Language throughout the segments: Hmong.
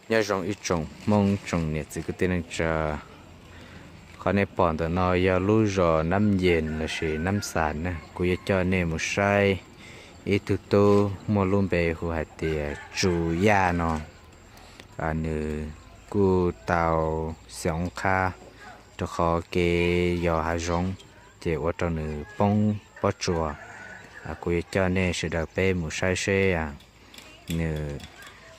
Nyob zoo ib tsoom Hmoob tsoom niam txiv kwv tij neej tsa, qhov nej pom ntawm no yog lub zos Nab Yes lossis Nab Xas na. Kuv yuav coj nej mus saib ib tug tub muaj lub npe hu hais tias Tsu Yaj no. Nws kuj tau xeem oob qhab rau qhov kev yos hav zoov ces ua rau nws poob pob tsuas. Kuv yuav coj nej sawv daws peb mus saib seb nws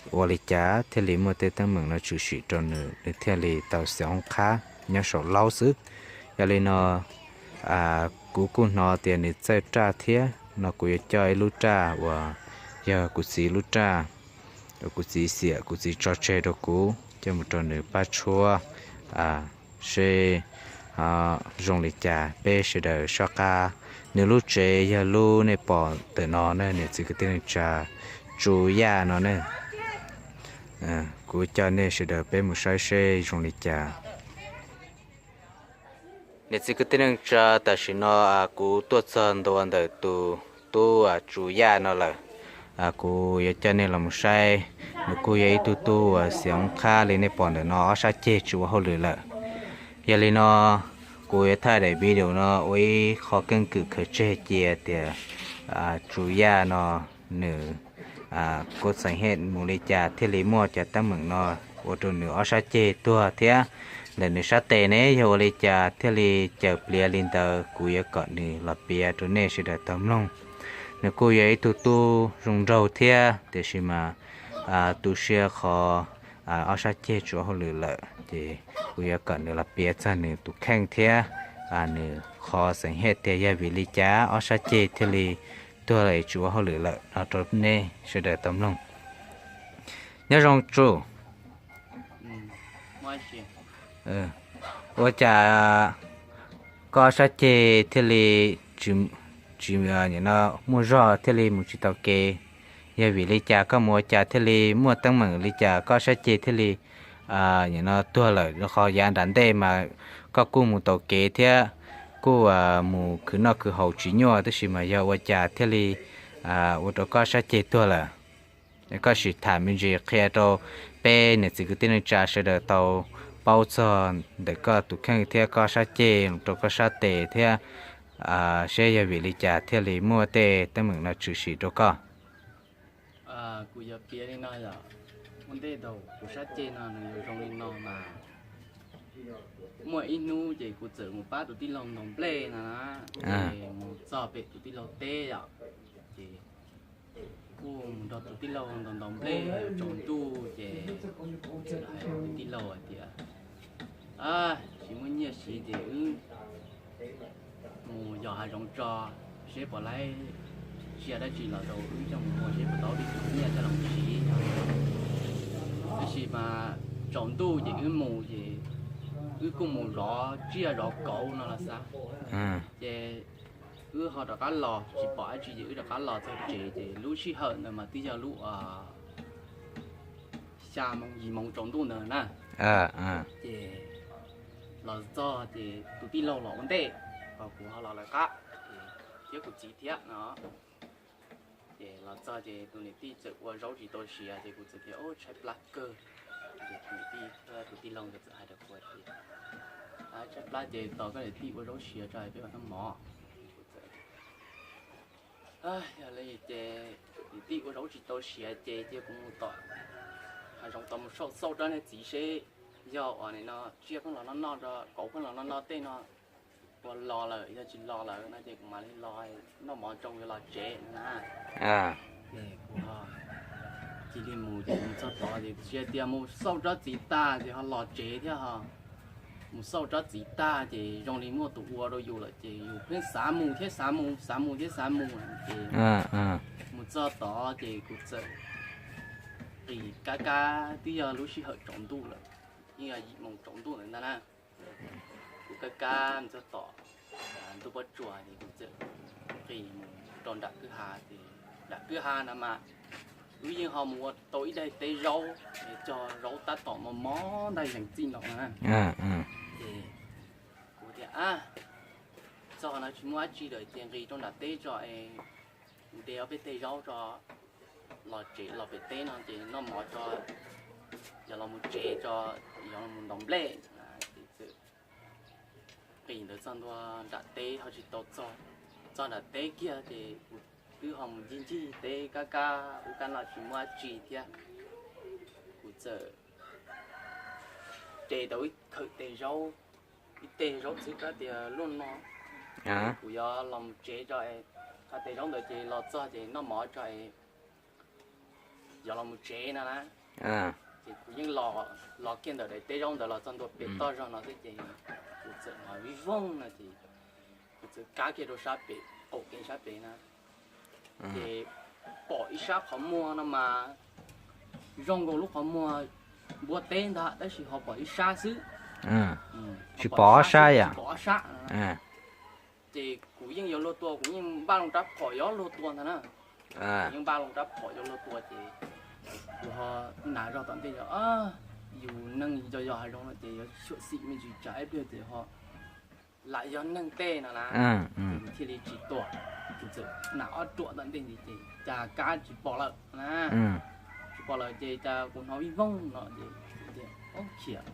ua li cas thiaj li muaj tej teeb meem no tshwm sim rau nws, nws thiaj li tau xeem oob qhab nyob saum laub xwb. Yog li no, kuv kuj hnov tias nws txawj raj thiab no, kuv yuav coj ib lub raj uas yog kuv txiv lub raj, kuv txiv xiam kuv txiv tso tseg rau kuv, coj mus rau nws pab tshuab seb zoo li cas, peb sawv daws soj qab. Nws lub tsev yog lub nej pom ntawm no na, niam txiv kwv tij neej tsa, Tsu Yaj no ne. Kuv coj nej sawv daws peb mus saib seb zoo li cas. Niam txiv kwv tij neej tsa, tam sim no kuv tuaj txog ntua ntawm tus tub Tsu Yaj no lawm. Kuv yuav coj nej los mus saib, nws kuj yog ib tug tub uas xeem oob qhab li nej pom ntawm no, ob sab ceg tsis ua hauj lwm lawm. Yog li no, kuv yuav thaij daim video no ua ib qho keeb kwm khaws tseg cia tias Tsu Yaj no nws kuj txeem hem mus li cas thiaj li muaj cov teeb meem no ua rau nws ob sab ceg tuag thiab. Ntawm nws sab tes ne yog ua li cas thiaj li cawm pliav li ntawd, kuv yuav kom nws los piav rau nej sawv daws tau mloog. Nws kuj yog ib tug tub zoo nraug thiab, tiam sis mas tu siab qhov ob sab ceg tsis ua hauj lwm lawm, ces kuv yuav kom nws los piav txog nws tus kheej thiab nws qhov xeem hem tias yog vim li cas ob sab ceg thiaj li tuag lawm tsis ua hauj lwm lawm no rau nej sawv daws tau mloog. Nyob zoo Tsu. Ua cas koj sab ceg thiaj li tsis, tsis muaj zog thiaj li mus tsis tau kev? Yog vim li cas koj mus ua cas thiaj li muaj teeb meem li cas koj sab ceg thiaj li nim no tuag lawm? Rau qhov yav nram ntej mas koj kuj mus tau kev thiab kuj mus khwv noj khwv haus tsis nyuaj, tab sis mas yog ua cas thiaj li ua rau koj sab ceg tuag lawm? Koj sim tham me ntsis qhia rau peb niam txiv kwv tij neej tsa sawv daws tau paub txog ntawm koj tus kheej thiab koj sab ceg rau koj sab tes thiab, seb yog vim li cas thiaj li muaj tej teeb meem no tshwm sim rau koj. Kuv yuav piav li no yom, ua ntej thaum kuv sab ceg no nws yuav zoo li no mas, muaj ib hnub ces kuv txawm mus pab tus tij laug ntaus nplej no na, ces mus txog pem tus tij laug teb yom, ces kuj mus nrog tus tij laug ntaus ntaus nplej tsaus ntuj ces hais rau tus tij laug hais tias, tsis muaj nyiaj siv ces wb mus yos hav zoov tso, seb puas laib tsiaj dab tsi los rau wb coj mus ua seb puas tau ib tug nyiaj coj los siv. Tab sis mas tsaus ntuj ces wb mus ces wb kuj mus zov tsiaj zov kauv no los xav, ces wb ho rov qab los tsis pom dab tsi ces wb rov qab los txog tsev ces lub sij hawm ntawd mas twb yog lub xya moo yim moo tsaus ntuj ntawd na. Ces los txog ces tus tij laug los ua ntej, ho kuv ho los lawv qab, thiab kuv txiv thiab no. Ces los txog ces tus niam tij txawm ua zaub tsis tau siav ces kuv txawm tias, tshaib plab kawg. Ces tus niam tij thiab tus tij laug ntawd txawm hais rau kuv tias, tshaib plab ces tos koj niam tij ua zaub siav tso peb mam noj mov. Kuv txawm, yog li ces niam tij ua zaub tsis tau siav ces cia kuv mus tom hav zoov tau mus xauj xauj rab niag txiv seb yog uas nim no tsiaj pheej los noj noj, kauv pheej los noj noj tej no puas los lawm, yog tsis los lawm no ces kuv mam li los noj mov tsoo yuav los tsev no na. Ces kuv cia li mus ces mus txog tod ces tsis hais tias mus xauj tsob txiv tag ces ho los tsev thiab ho. Mus xauj tsob txiv tag ces zoo li muaj tus ua rau yus lawm ces yus pheej xav mus thiab xav mus, xav mus thiab xav mus ces mus txog tod ces kuv txawm qis kab kab, twb yog lub sij hawm tsaus ntuj lawm, yeej yog yim moo tsaus ntuj ntawd ntag na. Kuv kab kab mus txog tom ntuj pob tsuas ces kuv txawm qis mus rau nram kwj ha ces nram kwj ha no mas wb yeej ho mus ua tau ib daim teb zaub, cog zaub tab tom mos mos ntaj zees txij no na. Ces kuv tias, txog no tsis muaj dab tsi lawm ces nqis rau nram teb tso es de ob peb teg zaub tso los tsev, los pem teb no ces noj mov tso. yog los mus tsev tso, yog los mus ntaus nplej. Ces txawm nqis ntawd txog ntua nram teb ho tsis tau txog, txog nram teb kiag ces kuv twb ho mus ncig ncig teb kab kab ub kab no tsis muaj dab tsi thiab. Kuv txawm de tau ib khawm tes zaub, ib teg zaub txhwb kab tias luaj no, kuv yuav los mus tsev tso, qhov tes zaub ntawd ces los txog ces noj mov tso, yog los mus tsev no na. Ces kuv yeej los kiag ntawm daim teb zaub ntawd los txog ntua pem toj zog no xwb ces kuv txawm hnov vij voog no ces kuv txawm kab kiag rau sab pem qaum kev sab pem na, ces pom ib sab qhov muag no mas zoo nkaus lub qhov muag npua teb ntag tab sis ho pom ib sab xwb. Tsis pom ob sab yom? Pom ob sab. Ces kuv yeej yuav luag tua, kuv yeej npaj loo rab phom yuav luag tua ntag na. Kuv yeej npaj loo rab phom yuav luag tua ces kuv ho nas zog tom ntej tias, yus neeg yog yog hav zoov no ces yuav xyuam xim me ntsis tsam ib pliag ces ho lam yog neeg tej no na. Ces kuv thiaj li tsis tua, kuv txawm nas ob ruam tom ntej ntxiv ces cas kab tsis pom lawm na. Tsis pom lawm ces cas kuv hnov vij voog no ces kuv tias, ob khiav,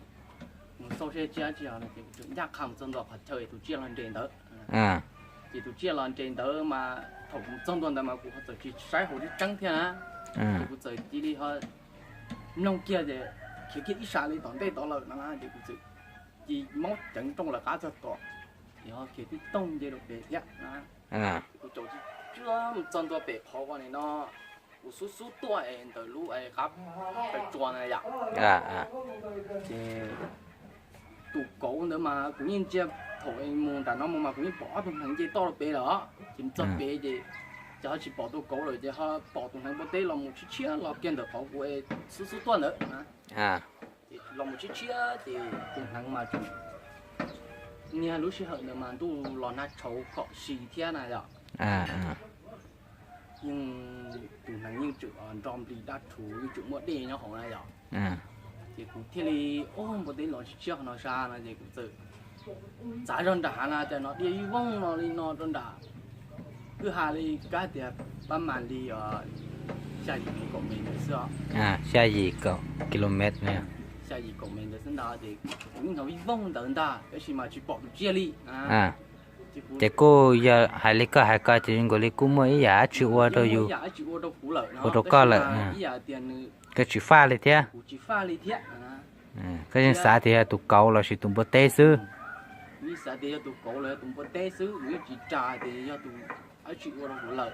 mus xauj seb tsis dab tsi os no ces kuv txawm ncaj qha mus txog ntua qhov chaw tus tsiaj los nres ntawd. Ces tus tsiaj los nres ntawd mas thaum kuv txog ntua ntawd mas kuv ho txawm tsis saib hauv tseeb tseeb thiab na. Ces kuv txawm cia li ho mloog kiag ces khiav kiag ib sab li tom ntej tod lawm no na ces kuv txawm cia mob ceev nrooj lawv qab txog tom, ces ho khiav tib toog nce rau pem thiab na. Kuv caum tsis tsuag mus txog ntua pem qhov uas nim no kuv xub xub tuaj es ntawm lub qab pes tsua na yom. Ces tus kauv ntawd mas kuv yeej ntsia thaum mus nram no mus mas kuv yeej pom ob tug hneev nce toj rau pem lawm, ces mus txog pem ces, ces ho tsis pom tus kauv lawm ces ho pom tus hneev npua teb los mus tshiab tshiab los kiag ntawm qhov kuv xub xub tuaj ntawd. Ces los mus tshiab tshiab ces tus hneev mas tseem, niag lub sij hawm ntawd mas ntuj los nag tshauv kom si thiab na yom. Yeej tus hneev yeej tseem nro nplig dab rhuv yeej tseem muaj dej nyob hauv na yom. Ces kuv thiaj li, o, npua teb los tshiab tshiab qhov no sab no ces kuv txawm txav zog nram hav na ces no dhia vij voog no li no rau nram kwj ha li kab tias pab mas li xya yim kaum mev ntawd xwb os. Xya yim kaum kilomev. Xya yim kaum mev ntawd xwb ntag ces kuv yeej hnov vij voog ntawd ntag tab sis mas tsis pom tus tsiaj li. Ces kuj yog hais li koj hais ko ces zoo nkaus li kuj muaj ib yam dab tsi ua rau yus, ua rau koj lawm, koj tsis faj li thiab. Koj yeej xav tias yog tus kauv lossis tus npua teb xwb. Xav tias yog tus kauv los yog tus npua teb xwb, kuv yeej tsis ras tias yog tus dab tsi ua rau kuv lawm.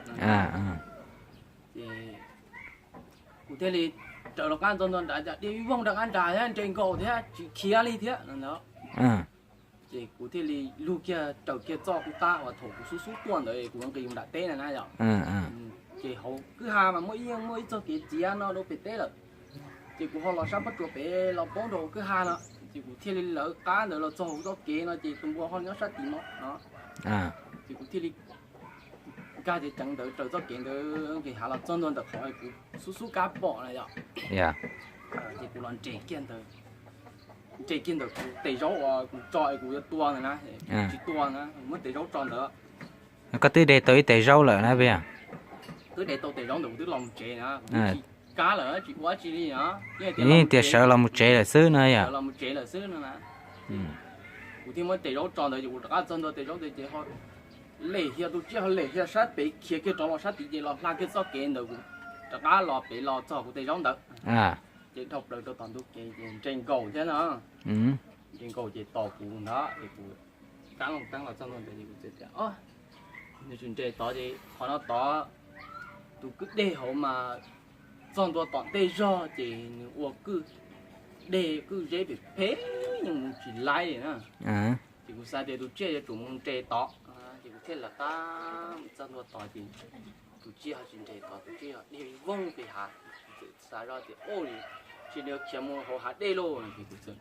Ces kuv thiaj li raws los qab ntxog ntua nrad cas dhia vij voog rov qab nrad thiab nres nkaus thiab tsis khiav li thiab no ntag. Ces kuv thiaj li lug kiag raws kiag txoj qub qab uas thaum kuv xub xub tuaj ntawd kuv nqis mus nram teb na na yom. Ces hauv kwj ha mas muaj ib, muaj ib txoj kev txiav no rau pem teb lawm. Ces kuv ho los sab pob tsuas pem los poob rau hauv kwj ha no, ces kuv thiaj li lawv qab ntawd los txog hauv txoj kev no ces tus npua ho nyob sab tim no no. Ces kuv thiaj li nkag ceev ceev ntawd raws txoj kev ntawd nqis hav los txog ntua ntawm qhov kuv xub xub kab pom na yom. Ces kuv los nres kiag ntawd, nres kiag ntawm kuv tes zaub uas kuv tso es kuv yuav tua ntawd na, kuv tsis tua na, muab tes zaub tso ntawd. Koj twb de tau ib tes zaub lawm na Pia? Twb de tau tes zaub ntawd kuv twb los mus tsev na, kuv twb tsis kab lawm tsis ua tsi li na. Yeej tias sawv los mus tsev lawm xwb no yom. Los mus tsev lawm xwb no na. Kuv thiaj muab tes zaub tso ntawd ces kuv rov qab txog ntua tes zaub ntawd ces ho lem hiav tus tsiaj ho lem hiav sab pem khiav kiag rov los sab tid ces los hla kiag txoj kev ntawd kuv rov qab los pem los txog kuv tes zaub ntawd. Ces dhau plaws rau tom ntug kev ces nres nkaus thiab no. Nres nkaus ces tos kuv ntawd es kuv taab loo teeb los txog ntua ntawd ces kuv txawm tias, o, nws tsis nres tod ces qhov no tod tus kwj deg hauv mas txog ntua tom ntej zog ces nws ua kwj deg kwj zeb phem phem yeej mus tsis laib li na. Ces kuv xav tias tus tsiaj yuav tsum mus nres tod, ces kuv thiaj lawv qab mus txog ntua tod ces tus tsiaj ho tsis nres tod, tus tsiaj ho dhia voog pem hav. Kuv txawm xav zoj tias, o, tsis nws khiav mus hauv hav dej lauj no ces kuv txawm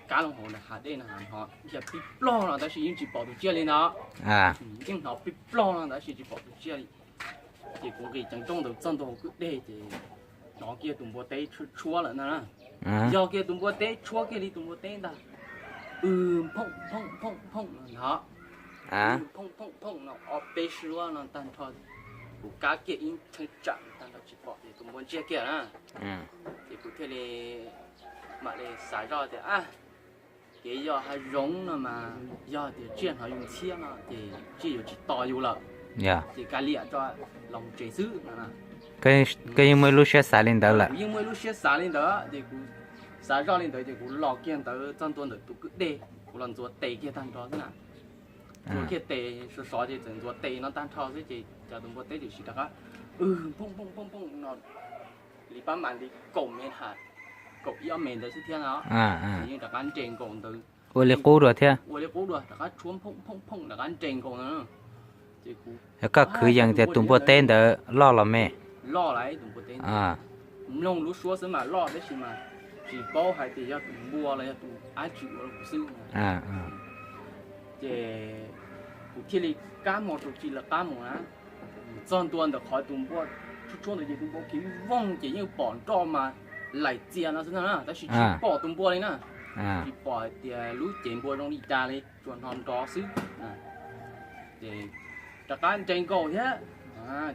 kab loo hauv hav dej no ho dhia pib plog no tab sis yeej tsis pom tus tsiaj li ntag. Yeej hnov pib plog no tab sis tsis pom tus tsiaj li. Ces kuv nqis ceev nrooj ntawd txog ntua hauv kwj deg ces hnov kiag tus npua teb tshuab tshuab lawm ntag na. Yog kiag tus npua teb tshuab kiag li tus npua teb ntag. Pw phooj phooj phooj phooj no ntag. Phooj phooj phooj no ob peb suab no tag nrho. Kuv kab kiag ib cheeb tsam tag nrho tsis pom ces tus npua ntsiag kiag na. Ces kuv thiaj li Mam li xav zoj tias, kev yos hav zoov no mas yog tias tsiaj hnov yus ntxhiab no ces tsiaj yuav tsis tos yus lawm, ces kav liam tso, los mus tsev xwb no. Koj yeej muaj ib lub siab xav li ntawd lawm. Kuv yeej muaj ib lub siab xav li ntawd ces kuv xav zoj li ntawd ces kuv los kiag ntawd txog ntua ntawm tus kwj dej, kuv los ntxuav tes kiag tag nrho xwb na. Ntxuav kiag tes sov sov ces txawm ntxuav tes no tag nrho xwb ces cas tus npua teb txawm sim rov qab, phooj phooj phooj phooj no li pab mas li kaum me ha, kaum ib ob me ntawd xwb thiab no. Ces yeej rov qab nres nkaus ntawd, ua li qub dua thiab, ua li qub dua rov qab tshuab phooj phooj phooj rov qab nres nkaus ntawd. Ces kuv, koj khwv yees tias tus npua teb ntawd loj los me? Loj lauj, tus npua teb ntawd, mloog lub suab xwb mas loj tab sis mas tsis paub hais tias yog tus npua los yog tus dab tsi ua rau kuv xwb. Ces kuv thiaj li kab hmo rau tsis lawv qab mus na. Txog ntua ntawm qhov tus npua tshuab tshuab ntawd ces tus npua khiav voog ces yeej pom nroj mas laim txias no xwb na, tab sis tsis pom tus npua li na. Tsis pom hais tias lub cev npua zoo li cas li, tsuas hnov nrov xwb. Ces rov qab nres nkaus thiab.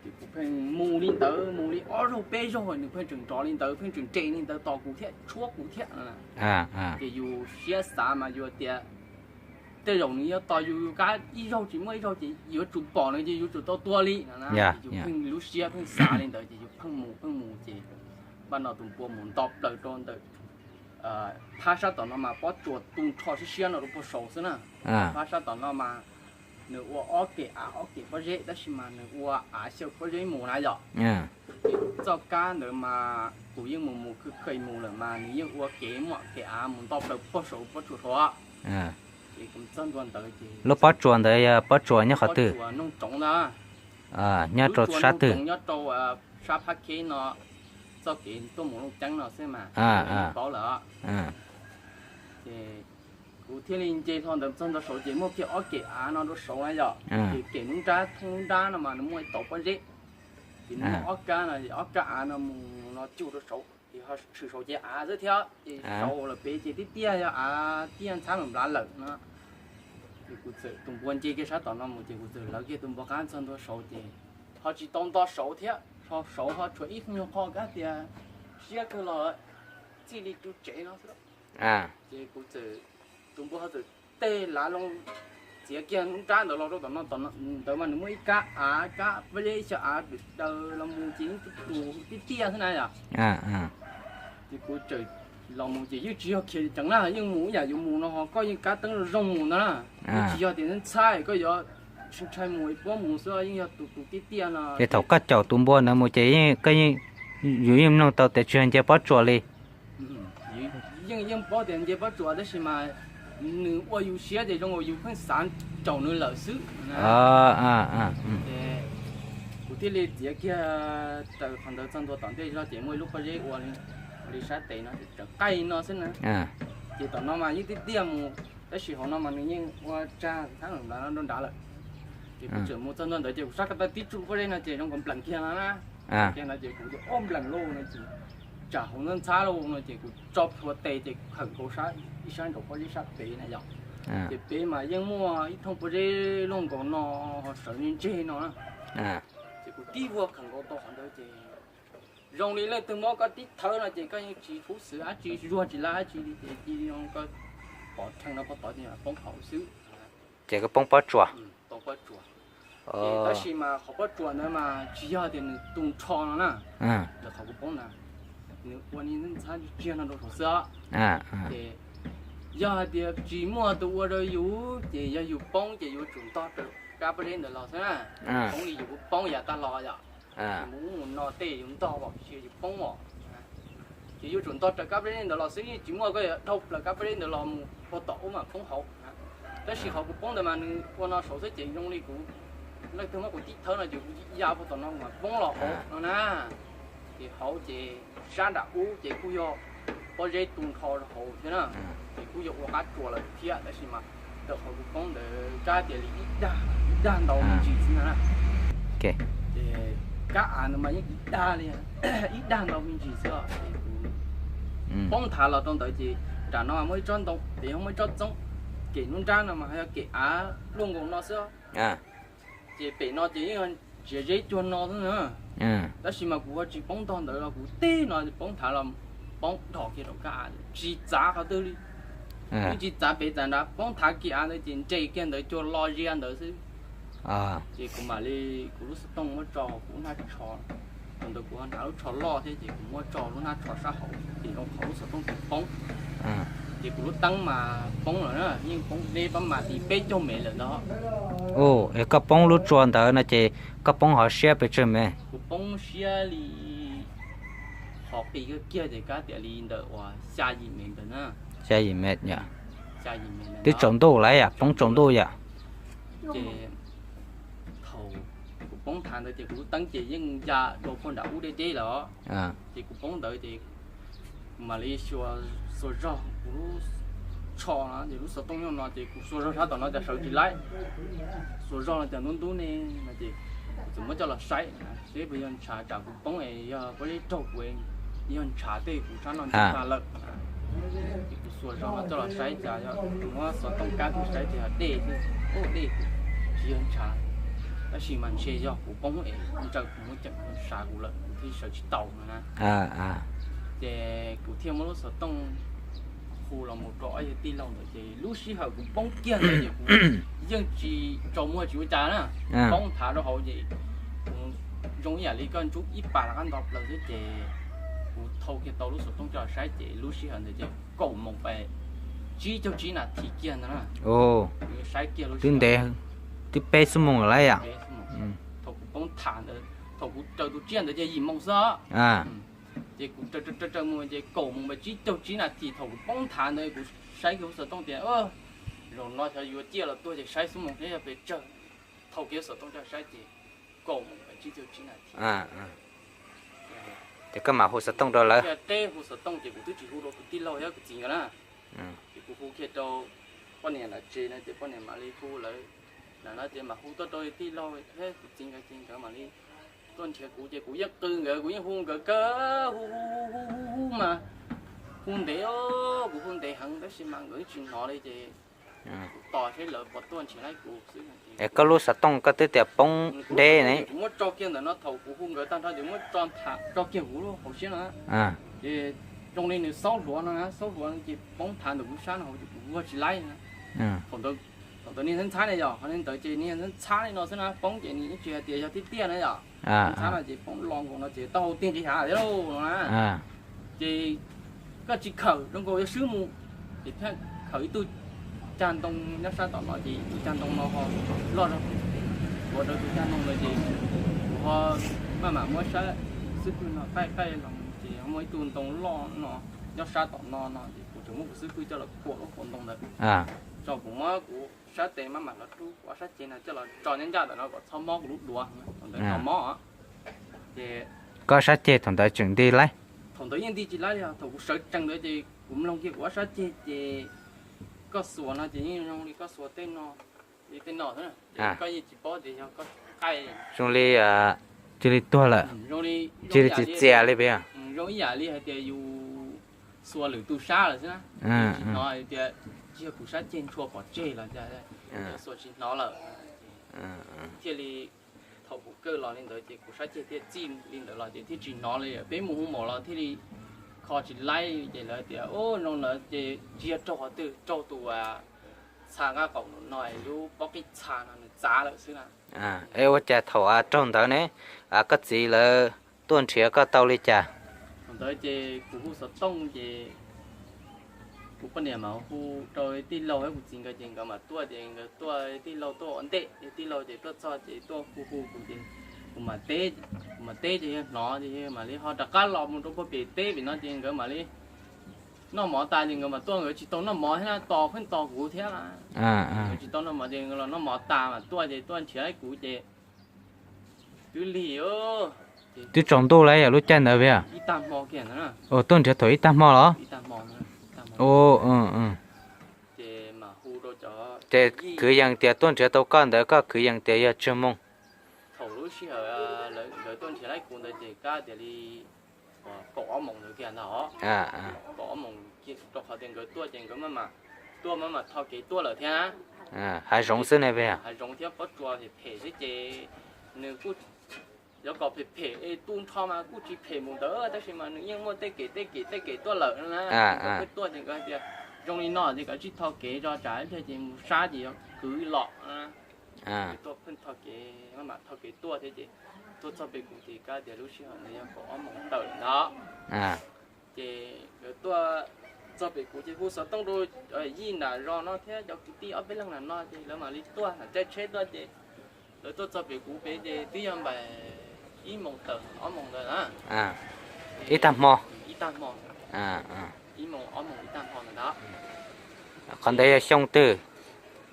Ces kuv pheej mus li ntawd, mus li ob zaug peb zaug nws pheej tseem nrov li ntawd, pheej tseem nres li ntawd tos kuv thiab tshuab kuv thiab. Ces yus siab xav mas yus tias tej zaum nws yuav tos yus kab ib zaug tsis muaj ib zaug ces yuav tsum pom nws ces yuav tsum tau tua li no na. Yus pheej lub siab pheej xav li ntawd ces yus pheej mus pheej mus ces npaj no tus npua mus nto plaws rau ntawm phab sab tom no mas pob tsuas tu nrho siab siab no rau puag saud xwb na. Phab sab tom no mas nws ua ob kem av ob kem pob zeb tab sis mas nws ua av xyaw pob zeb mus na yom. Ces txoj kab ntawd mas kuv yeej mus mus khwv khev mus lawm mas nws yeej ua kev muaj kev av mus nto plaws puag saud pob tsuas saud. Ces kuv txog ntua ntawd ces lub pob tsuas ntawd yog pob tsuas nyob qhov twg? Noog Tsoov ntag. Nyob rau sab twg? Nyob rau sab Phab Kheb no, txoj kev tuaj mus Looj Ceeb no xwb mas paub lawm. Ces kuv thiaj li nce hlo ntawd txog ntua saud ces muaj kiag ob kem av no rau saud na yom. Ces kem nruab nrab thooj nruab nrab no mas nws muaj ib tauv pob zeb, ces nws muaj ob kab no, ob kab av no mus no cug rau saud ces ho tshwm saud ces av xwb thiab ces saud lawm pem ces tib tiaj yog av tiaj ntxhab nplav lawm no. Ces kuv txawm tus npua nce kiag sab tom no mus ces kuv txawm lawv kiag tus npua qab txog ntua saud ces ho tsis tau nto saud thiab, ho saud ho tshuav ib nyuag qho kab tias siab kawg los txij li ru tsev no xwb. Ces kuv txawm, tus npua ho txawm tej lav loo txiav kiag nruab nrab ntawd los rau tom no, tom ntawd mas nws muaj ib kab av, kab pob zeb xyaw av daws los mus ces yeej tus tib tiaj xwb na yom. Ces kuv txawm los mus ces yeej tsis yog khiav ceev na, yeej mus ib yam yuav mus no ho koj yeej kab teeb zoo zoo mus ntag na. Yeej tsis yog tias ntxhab koj yuav ntshai mus puab mus xwb, yeej yog tus tus tib tiaj no. Ces thaum koj caum tus npua ntawd mus ces koj, yus yeej mloog tau tias tsis yog nce pob tsuas li. Yeej yeej paub tias nce pob tsuas tab sis mas nws ua yus siab ces zoo nkaus yus pheej xav caum nws lawm xwb. Ces kuv thiaj li txiav kiag raws qhov ntawd txog ntua tom ntej zog ces muaj ib lub pob zeb ua li sab tes no tseem qaij no xwb na. Ces tom no mas yeej tib tiaj mus tab sis hauv no mas nws yeej ua tsag thab nram nrad lawm. Ces kuv tseem mus txog ntua ntawd ces kuv sab ko taw tib tsuj pob zeb no ces zoo nkaus nplees kiag no na. Kiag no ces kuv tias ob nplees lauj no ces tsam hauv ntxhab ntxhab lauj no ces kuv tso plhuav tes ces khawm nkaus ib sab nraum pob zeb sab pem na yom. Ces pem mas yeej muaj ib thooj pob zeb luaj nkaus no ho sawv ntseg ntseg no na. Ces kuv tib vuag khawm nkaus tau qhov ntawd ces zoo li leej twg muab koj tib thawb no ces koj yeej tsis huv xwm dab tsi, zuag tsis laj dab tsi li ces cia li koj pov rhees no pov tod ces poob hauv xwb. Ces koj poob pob tsuas. Tab sis mas qhov pob tsuas ntawd mas tsis yog tias nws tu nrho no na, qhov kuv poob na, nws ua li ntxhab tsiag no rau saud xwb. Ces yog hais tias tsis muaj tus ua rau yus ces yog yus poob ces yuav tsum ntog raws kab pob zeb ntawd los xwb na. Poob li yus poob yav tag los yom. Mus ub mus no tej yus ntog os, tsis yog yus poob os. Ces yuav tsum ntog raws kab pob zeb ntawd los xwb, yeej tsis muaj koj yuav dhau plaws kab pob zeb ntawd los mus puag tom ub mas poob hauv. Tab sis qhov kuv poob ntawd mas nws ua no saud xwb ces zoo li kuv, leej twg muab kuv tib thawb no ces kuv ya puag tom no mas poob los hauv no na. Ces hauv ces sab nram ub ces kuj yog pob zeb tu nrho rau hauv thiab na, ces kuj yog ua qab tsuas lawm thiab tab sis mas raws qhov kuv poob ntawd kab tias li ib dag, ib dag ntau me ntsis xwb na. Ces kab av no mas yeej ib dag li, ib dag ntau me ntsis xwb os. Ces kuv poob nthav los rau ntawd ces nram no muaj ib tsob ntoo, pem muaj ib tsob txoob, kem nruab nrab no mas yog kem av luaj nkaus no xwb. Ces pem no ces yeej txiav zeb cuag no xwb na. Tab sis mas kuv ho tsis poob ntog ntawd los kuv tib no poob nthav los poob dhos kiag rau kab av, tsis txav qhov twg li. Twb tsis txav pem txav nrad, poob thav kiag av ntawd ces nres kiag ntawd cua lo zia ntawd xwb. Ces kuv mam li, kuv lub xov tooj muab tso kuv hnab tsho, thaum ntawd kuv hnav lub tsho loj thiab ces kuv muab tso lub hnab tsho sab hauv ces zoo qhov lub xov tooj tsis poob. Ces kuv lub teeb mas poob lawm na, yeej poob deb pab mas li peb caug mev lawm ntag. Koj poob lub tsua ntawd no ces koj poob hov siab pes tsawg mev? Kuv poob siab li, qhov qis kiag kiag ces kav tias li ntawm uas xya yim mev ntawd na. Xya yim mev yom. Twb tsaus ntuj lawm yom, poob tsaus ntuj yom. Ces thaum kuv poob thav ntawd ces kuv lub teeb ces yeej ya dua puag nram ub deb deb lawm os. Ces kuv poob ntawd ces kuv mam li xuas zog kuv lub tsho no ces lub xov tooj nyob no ces kuv xuas zog sab tom no cas sawv tsis laib. Xuas zog no cas ntub ntub ne no ces kuv txawm muab coj los saib seb puas yog ntshav, tsam kuv poob es yog pob zeb raug kuv, yog ntshav tej kuv sab no ntshav tag lawm. Ces kuv xuas zog no coj los saib cas yog, kuv muab xov tooj kab kiag saib ces yog dej xwb, dej, tsis yog ntshav. Tab sis mas ntshe yog kuv poob es ntshaw kuv muab ceem sav kuv lawm kuv thiaj sawv tsis tau no na. Ces kuv thiaj muab lub xov tooj hu los mus rau ob yawg tij laug ntawd ces lub sij hawm kuv poob kiag ntawd ces kuv yeej tsis tsaus muag tsis ua cas na. Poob thav rau hauv ces kuv zoo ib yam li koj ntsub ib pas rov qab nto plaws xwb ces kuv thau kiag tau lub xov tooj coj los saib ces lub sij hawm ntawd ces kaum moos pais tsib caug tsib nas this kiag ntawd na. Saib kiag lub twb ntev, twb peb xuab moos lawm yom. Thaum kuv poob thav ntawd, thaum kuv raws tus tsiaj ntawd ces yim moos xwb. Ces kuv raws raws raws mus ces kaum moos pais tsib caug tsib nas this thaum kuv poob thav ntawd kuv saib kiag lub xov tooj tias, zaum no xyov yuav ciaj los tuag ces saib xuab moos saib yog pes tsawg. Thau kiag lub xov tooj coj saib ces kaum moos pais tsib caug tsib nas this. Ces koj mam hu xov tooj rau lawv. Thiaj teb hu xov tooj ces kuv twb tsis hu rau kuv tij laug thiab kuv txiv nkawd na. Ces kuv hu kiag rau poj niam nram tsev no ces poj niam mam li hu lawv. Ntawm no ces mam hu tuaj rau tij laug thiab kuv txiv nkawd ces nkawd mam li tuaj nrhiav kuv ces kuv yeej qw nkawd, kuv yeej hu nkawd kawg, hu hu hu hu hu hu mas hu ntev, kuv hu ntev heev tab sis mas nkawd tsis hnov li ces kuv tos seb lawv puas tuaj nrhiav laib kuv xwb. Es koj lub xov tooj koj twb tias poob deb ne. Kuv muab tso kiag ntawm no, thaum kuv hu nkawd tag nrho ces muab tso kiag kuv lub hauv siab no. Ces zoo li nws xaub hluav no na, xaub hluav ces poob thav ntawm kuv sab no hauv ces kuv vuag tsis laib na. Thaum ntawd niag ntxhab ntxhab ne yom, qhov ntawd ces niag ntxhab ntxhab li no xwb na, poob ces nws yeej tsis hais tias yog tiaj tiaj na yom. Ntxhab no ces poob lo nkaus no ces taub hau tig nqis hav thiab lauj no na. Ces koj tsis khawm zoo nkaus yuav swb mus, ces thiaj khawm ib tug cag ntoo nyob sab tom no ces ib tug cag ntoo no ho loj zog, ua rau tus cag ntoo ntawd ces kuv ho maj mam muab sab xub pwg no qaij qaij los ces ho muaj ib tug ntoo loj no nyob sab tom no no ces kuv tseem muab kuv xub pwg coj los khuam lub qhuam ntoo ntawd, tso kuv muab kuv sab tes maj mam los rub kuv ob sab ceg no coj los tso nyob ncaj ntawm no kom txhob mob kuv lub duav, thaum ntawd txhob mob. Ces koj sab ceg thaum ntawd tseem nti laib? Thaum ntawd yeej nti tsis laib li os, thaum kuv sawv tsees ntawd ces kuv mloog kiag kuv ob sab ceg ces koj xuas no ces yeej zoo li koj xuas tej no, li tej no xwb, koj yeej tsis paub tias yog koj qaij. Zoo li cia li tuag lawm, zoo li cia li tsis txias li peb. Zoo ib yam li hais tias yus xuas lwm tus sab lawm xwb na. Tsis hnov tias tsis yog kuv sab ceg ntshua pov tseg los cas, xuas tsis hnov lawm. Thiaj li thaum kuv kawg los li ntawd ces kuv sab ceg thiaj txij li ntawd los ces thiaj tsis hnov li. Peb mus hu mos los thiaj li kho tsis laib ces lawv tias zoo lawm ces tsis yog raug qhov twg, raug tus txha nqaj qaum no, lub pob qij txha no nws txav lawm xwb na. Es ua cas thaum raug ntawd ne, koj txiv lawv tuaj nrhiav koj tau li cas? Thaum ntawd ces kuv hu xov tooj ces kuv poj niam mas hu rau tij laug thiab kuv txiv nkawd ces nkawd mam tuaj ces nkawd tuaj, tij laug tuaj ua ntej, tij laug ces tuaj txog ces tuaj hu hu kuv ces kuv mam teb, kuv mam teb ces yawg hnov ces yawg mam li ho rov qab los mus rau puag pem teb pem no ces nkawd mam li noj mov tas ces nkawd mam tuaj, nkawd tsis tau noj mov thiab na, tos pheej tos kuv thiab na. Nkawd tsis tau noj mov ces nkawd los noj mov tas mam tuaj ces tuaj nrhiav kuv ces twb lig, twb tsaus ntuj lawm yog lub caij ntawd peb. Ib tag hmo kiag ntawd, tuaj nrhiav thaum ib tag hmo los? Ces kwv yees tias tuaj nrhiav tau koj ntawd koj kwv yees tias yog tsawg moos? Thaum lub sij hawm nkawd tuaj nrhiav laib kuv ntawd ces kab tias li kaum ob moos ntawd kiag ntag os. Kaum ob moos kiag rau qhov tias nkawd tuaj ces nkawd maj mam tuaj maj mam tho kev tuaj lawm thiab. Hav zoov xwb ne peb, hav zoov thiab pob tsuas phem phem xwb ces nws kuj Yuav kom phem phem es tu nrho mas kuj tsis phem mus ntawd, tab sis mas nws yeej muaj tej kev tej kev tej kev tuaj lawm no na. Nkawd pheej tuaj ces nkawd hais tias zoo li no ces koj tsij tho kev tso, tsam ib pliag ces mus sab ces yuav kwv los no. Tuaj pheej tho kev, maj mam tho kev tuaj thiab ces tuaj txog pem kuv ces kab tias lub sij hawm ntawd yog kaum ob moos tawm ntawd. Ces nkawd tuaj txog pem kuv ces hu xov tooj rau Yij nram zos no thiab cov kwv tij ob peb leeg nram no ces lawv mam li tuaj, caij tsheb tuaj ces lawv tuaj txog pem kuv pem ces twb yog npaum ib moos tawm ob moos ntawd na. Ib tag hmo. Ib tag hmo, ib moos ob moos ib tag hmo ntawd ntag. Qhov ntawd yog xyoo twg?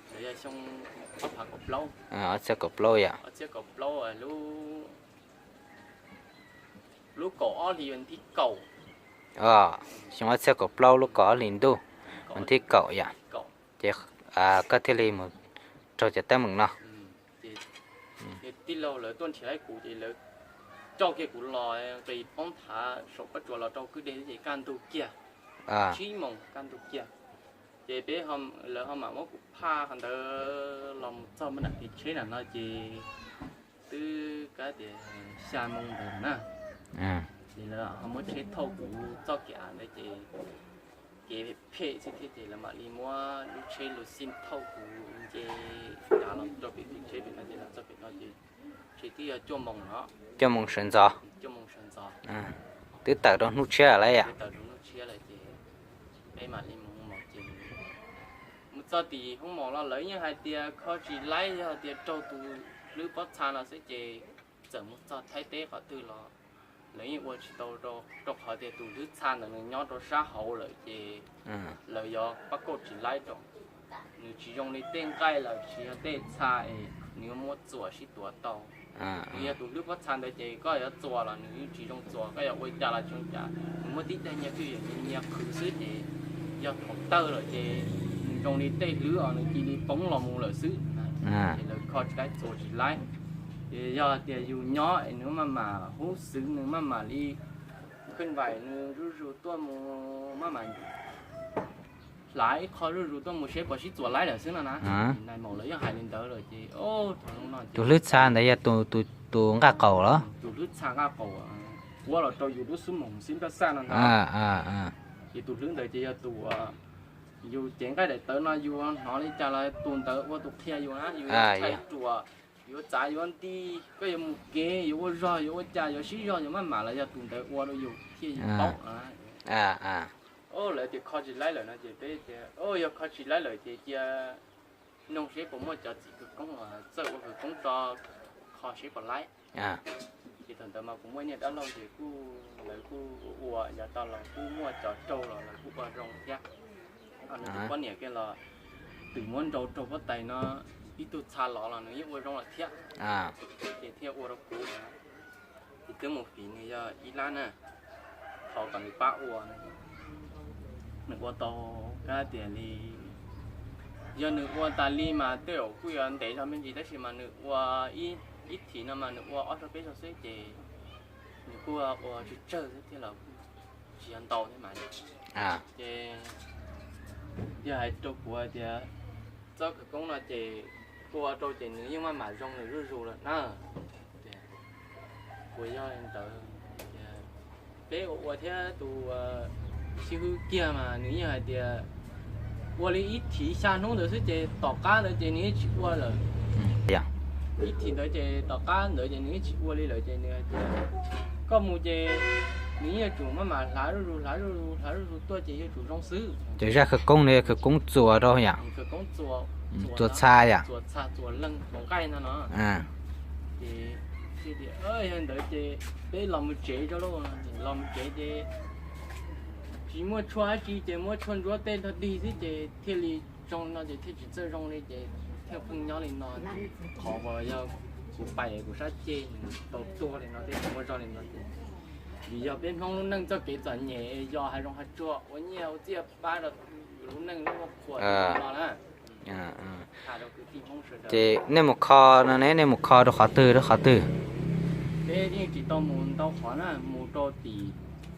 Ntawd yog xyoo ob phav kaum plaub. Ob txhiab kaum plaub yom. Ob txhiab kaum plaub lub, lub kaum ob hli vas thib kaum. Xyoo ob txhiab kaum plaub lub kaum ob hli ntuj, vas thib kaum yom. Ces koj thiaj li mus raug cov teeb meem no. Ces tij laug lawv tuaj nrhiav kuv ces lawv coj kiag kuv los nqis poob thav saum pob tsuas los rau kwj deg ces kaj ntug kiag, tsib moos kaj ntug kiag. Ces peb, lawv ho mam muab kuv phaj qhov ntawd los mus txog nram kev tsheb nram no ces twb kab tias xya moos ntawd na. Ces lawv ho muab tsheb thauj kuv txoj kev av ntawd ces kev phem xwb thiab ces lawv mam li muab lub tsheb luv xij thauj kuv nce av los rau pem tsheb pem no ces los txog pem no ces tsheb twb yog cuaj moos no. Cuaj moos sawv ntxov. Cuaj moos sawv ntxov. Twb tawm rau hnub tshiab lawm yom. Tawm rau hnub tshiab lawm ces peb mam li mus mus ces mus txog tim hoob mos los lawv yeej hais tias kho tsis laib, yog tias raug tus hlwb pob txha no xwb ces txawm mus txog Thaib teb qhov twg los lawv yeej ua tsis tau, rau qhov tias tus hlwb txha ntawd nws nyob rau sab hauv lawm ces lawv yuav pab kauj tsis laib rau. Nws tsis zoo li tej nqaij los tsis yog tej txha es nws yuav muab txuas sib tuav tau. Nws yog tus hlwb pob txha ntawd ces koj yuav txuas los nws yeej tsis zoo txuas, koj yuav ua cas los tsis zoo cas. Nws muaj tib daim nyias twj ywm nyias qhwv xwb ces yog thaum tawg lawm ces nws zoo li tej hlwb os, nws cia li poob los mus lawm xwb. Ces lawv kho tsis laib txuas tsis laib. Ces yog tias yus nyob es nws maj mam hub xwv, nws maj mam li khwj vais nws zuj zus tuaj mus, maj mam hlav ib qho zuj zus tuaj mus seb puas sib txuas laib lawm xwb no na. Nais maum lawv yeej hais li ntawd lawm ces tus hlwb txha ntawd yog tus nqaj qaum los? Tus hlwb txha nqaj qaum, quab los rau yus lub xub moos xib npaj xaj no ntag. Ces tus hlwb ntawd ces yog tus, yus cev nqaij daim tawv no yus hnov li cas los tus ntawd ua tus qhia yus na, yus yuav txhais ruam, yuav txav yuav nti, koj yuav mus kev, yuav ua zog, yuav ua cas, yuav sib zog, yuav maj mam los yog tus ntawd ua rau yus thiaj yus paub. Lawv tias kho tsis laib lawm no ces peb tias yog kho tsis laib lawm ces cia nug seb puas muaj cov txiv khawv koob uas txawj ua khawv koob tso kho seb puas laib. Ces thaum ntawd mas kuv muaj niag dab laug ces kuj, lawv kuj ua ua yav tas los kuj muaj cov raug los lawv kuj ua zoo thiab. Nws tus poj niam kiag los twb muab nrau raug pob tais no, ib tug txha los los nws yeej ua zoo lawm thiab. Ces thiaj ua rau kuv, ces twb mus fiv nws yog ib lab na, thov kom nws pab ua. Nws ua tau kab tias li, yog nws ua tas li mas tej zaum kuj yuav ntev zog me ntsis tab sis mas nws ua ib thim no mas nws ua ob zaug peb zaug xwb ces nws kuj ua tsawg tsawg xwb thiab los kuj tsis yog ntau thiab mas. Ces yog hais rau kuv hais tias txoj khawv koob no ces kuj ua rau ces nws yeej maj mam zoo nws zuj zus lawm na. Kuv yog li ntawd, peb ua ua thiab tus xib hwb kiag mas nws yeej hais tias ua li ib thim xya hnub ntawd xwb ces tom qab ntawd ces nws yeej tsis ua lawm. Ib thim ntawd ces tom qab ntawd ces nws yeej tsis ua li lawm ces nws hais tias koj mus ces nws yeej yuav tsum maj mam hlav zuj zus hlav zuj zus hlav zuj zus tuaj ces yuav tsum zoo xwb. Ces zaj khawv koob no yog khawv koob txuas rau yom? Khawv koob txuas, txuas txha yom? Txuas txha txuas leeg txuas nqaij no no. Ces yog ntawd ces peb los mus tsev tso lauj. Los mus tsev ces tsis muaj tshuaj dab tsi ces muab tshuaj ntsuab tej tag dig xwb ces thiaj li zoo no ces thiaj tsis txawj zoo li ces thiaj pheej nyob li no. Qhov uas yog kuv pais kuv sab ceg nws tau tuag li no thiab tsis muaj zog li no ces vim yog peb Hmoob lub neej txoj kev txom nyem yog hav zoov hav tsuag ua nyiaj ua txiaj pab rau yus lub neej lub qhuas no na. Ces nej mus kho no ne, nej mus kho rau qhov twg rau qhov twg? Peb yeej tsis tau mus ntau qhov na, mus rau tim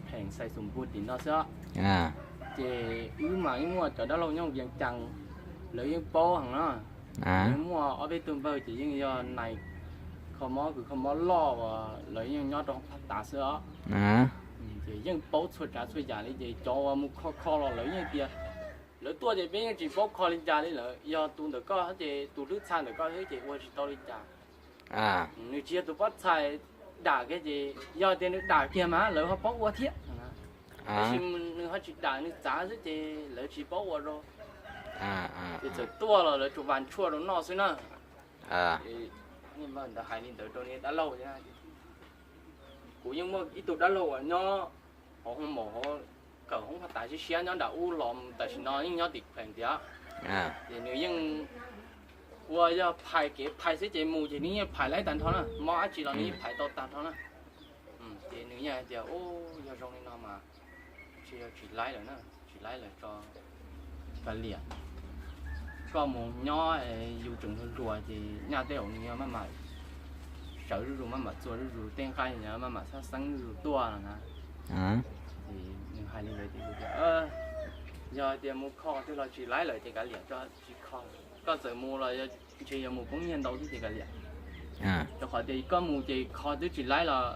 pheem Xais Xus Npus tim no xwb. Ces wb mas yeej muaj cov dab laug nyob Vias Cas, lawv yeej paub heev na. Yeej muaj ob peb tug npawg ces yeej yog nais kho kho mob kws kho mob loj uas lawv yeej nyob rau hauv phab tav xwb os. Ces yeej paub txhua tsav txhua yam li ces cov uas mus kho kho los lawv yeej tias lawv tuaj ces peb yeej tsis paub kho li cas li lawm, yog tus ntawm koj ces tus hlwb txha ntawm koj xwb ces ua tsis tau li cas. Nws tsis yog tus pob txhais dam kiag ces yog tias nws dam kiag mas lawv ho paub ua thiab. Tab sis nws ho tsis dam, nws txav xwb ces lawv tsis paub ua rau. Ces txawm tuaj los lawv tsuas vas tshuaj rau noj xwb na. Ntawd hais li ntawd rau dab laug. Kuv yeej muaj ib tug dab laug uas nyob hauv hoo maum hauv kawm hoob phab tav siab siab nyob nram ub los tam sim no yeej nyob tim pheem tiag. Ces nws yeej ua yog phais kev phais xwb ces mus ces nws yeej phais laib tag nrho na, mob dab tsi los nws yeej phais tau tag nrho na. Ces nws yeej hais tias, u, yog zoo li no mas tsis yog tsis laib lawm na, tsis laib lawm tso, kav liam, koj mus nyob yus tseem hluas hluas ces nyaj tej zaum nws yuav maj mam sawv zuj zus, maj mam txuas zuj zus, tej nqaij maj mam xab xeeb zuj zus tuaj no na. Ces nws hais li ntawd ces kuv tias, yog tias mus kho twg los tsis laib lawm ces kav liam tso, tsis kho. Koj txawm mus los ntshe yuav mus poob nyiaj ntau xwb ces kav liam. Rau qhov tias koj mus ces kho twb tsis laib los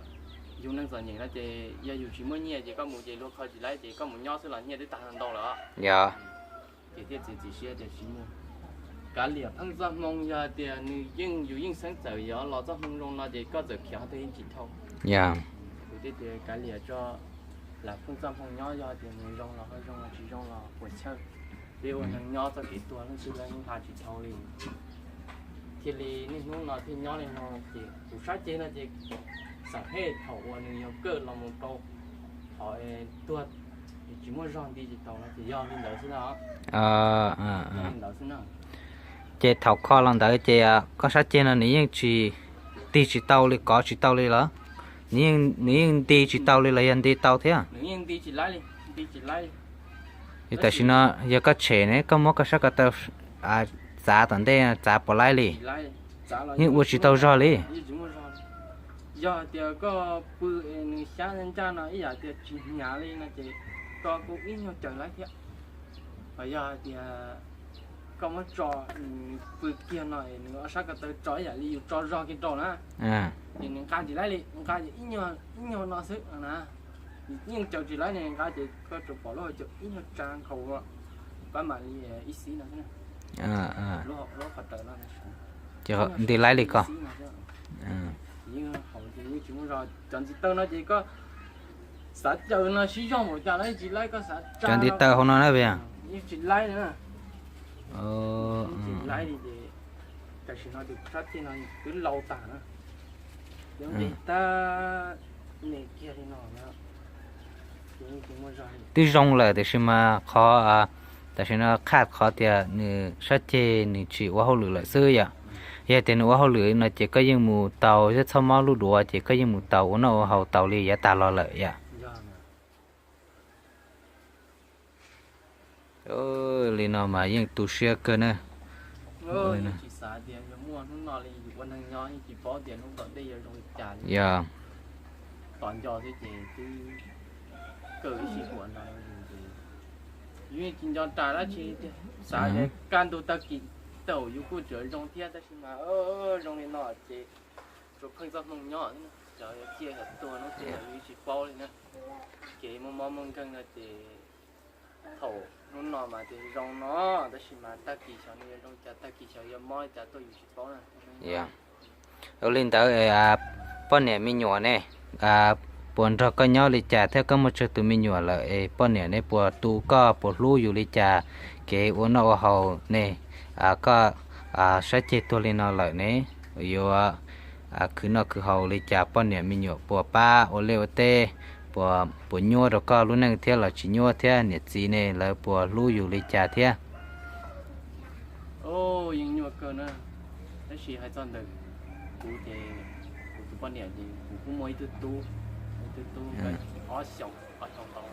yus neeg txom nyem no ces yog yus tsis muaj nyiaj ces koj mus ces luag kho tsis laib ces koj mus nyob xwb los nyiaj twb tag ntau lawm. Ces thiaj txiav txim siab tias tsis mus. Kav liam pheej txoj hmoo, yog tias nws yeej, yus yeej xeeb txawm yuav los txoj hmoo zoo no ces koj txawm khiav qhov twg yeej tsis dhau. Kuv thiaj tias kav liam tso, lam pheej txoj hmoo nyob, yog tias nws zoo los ho zoo, tsis zoo los puas chawj. Peb ua neeg nyob txoj kev tuag leej twg los yeej hla tsis dhau li. Thiaj li niaj hnub no thiaj nyob li no ces kuv sab ceg no ces xam phem thaum uas nws yog kawj los mus rau qhov tuag tsis muaj zog nti tsis tau no ces yog li ntawd xwb na. Yog li ntawd xwb na. Ces thaum kho los ntawd ces koj sab ceg no nws yeej tsis tig tsis tau li, kov tsis tau li los? Nws yeej nti tsis tau li los yog nti tau thiab? Nws yeej nti tsis laib li, nti tsis laib li. Tam sim no yog koj tshem ne, koj muab koj sab ko taw txav tom ntej txav puas laib li? Yeej ua tsis tau zog li. Yog tias koj pw es nws xyab ncaj no ib yam tias tsis hnyav li no ces koj kuj ib nyuag caws laib thiab. Ho yog hais tias koj muab tso, nws pw kiag no es nws ob sab ko taw tso ib yam li yus tso zog kiag rau na, ces nws nqa tsis laib li, nqa ces ib nyuag, ib nyuag no xwb na. Yeej caws tsis laib, nws nqa ces koj tsuas pom lub hauv caum ib nyuag tsa nkhaus pab mam li ib xib no xwb. Lub qhov raws no, ces nti laib li koj. Yeej haus ces yeej tsis muaj zog. Cov ntiv taw no ces koj xav caws no sib zog npaum cas los yeej tsis laib, koj xav tsa cov ntiv taw hauv no na, yeej tsis laib na. Yeej tsis laib li ces tam sim no ces kuv sab ceg no twb lau tag na. Ces nqis tag, me kiag li no na, ces yeej tsis muaj zog li. Twb zoo lawm tiam sis mas qhov, tam sim no qhaj qhov tias nws sab ceg nws tsis ua hauj lwm lawm xwb yom. Yog tias nws ua hauj lwm no ces koj yeej mus tau thiab, txhob mob lub duav ces koj yeej mus tau ua noj ua haus tau li yav tag los lawm yom. Li no mas yeej tu siab kawg na. Yeej tsis xav tias yuav muaj hnub no li, yus ua neeg nyob yeej tsis paub tias hnub tom ntej yuav zoo li cas li. Yog tos nco thiab ces twb kawg ib sij huam no yus ces yus yeej tsis nco ras dab tsi tiag. Xav tias kaj ntug tag kis thaum yus kuj tseem zoo thiab, tab sis mas zoo li no ces tsuas pheej txoj hmoo nyob xwb na. Xyov yuav ciaj xyov tuag hnub twg los yus tsis paub li na. Kev muaj mob muaj nkeeg no ces thaum hnub no mas tias zoo no, tab sis mas tag kis xyov nws yuav zoo cas, tag kis xyov yuav mob li cas tuaj yus tsis paub na. Ua li ntawd, poj niam me nyuam ne, puas nrog koj nyob li cas thiab? Koj muaj tsawg tus me nyuam lawm es poj niam ne puas tu koj, puas hlub yus li cas? Kev ua noj ua haus ne, koj sab ceg tuag li no lawm ne, yuav khwv noj khwv haus li cas? Poj niam me nyuam puas pab ua liaj ua teb, puas, puas nyuaj rau koj lub neej thiab los tsis nyuaj thiab? Niam txiv ne lawv puas hlub yus li cas thiab? Yeej nyuaj kawg na, tab sis hais txog ntawm kuv ces kuv tus poj niam ces kuv kuj muaj ib tug tub, ib tug tub ob xyoos, ob xyoos tau.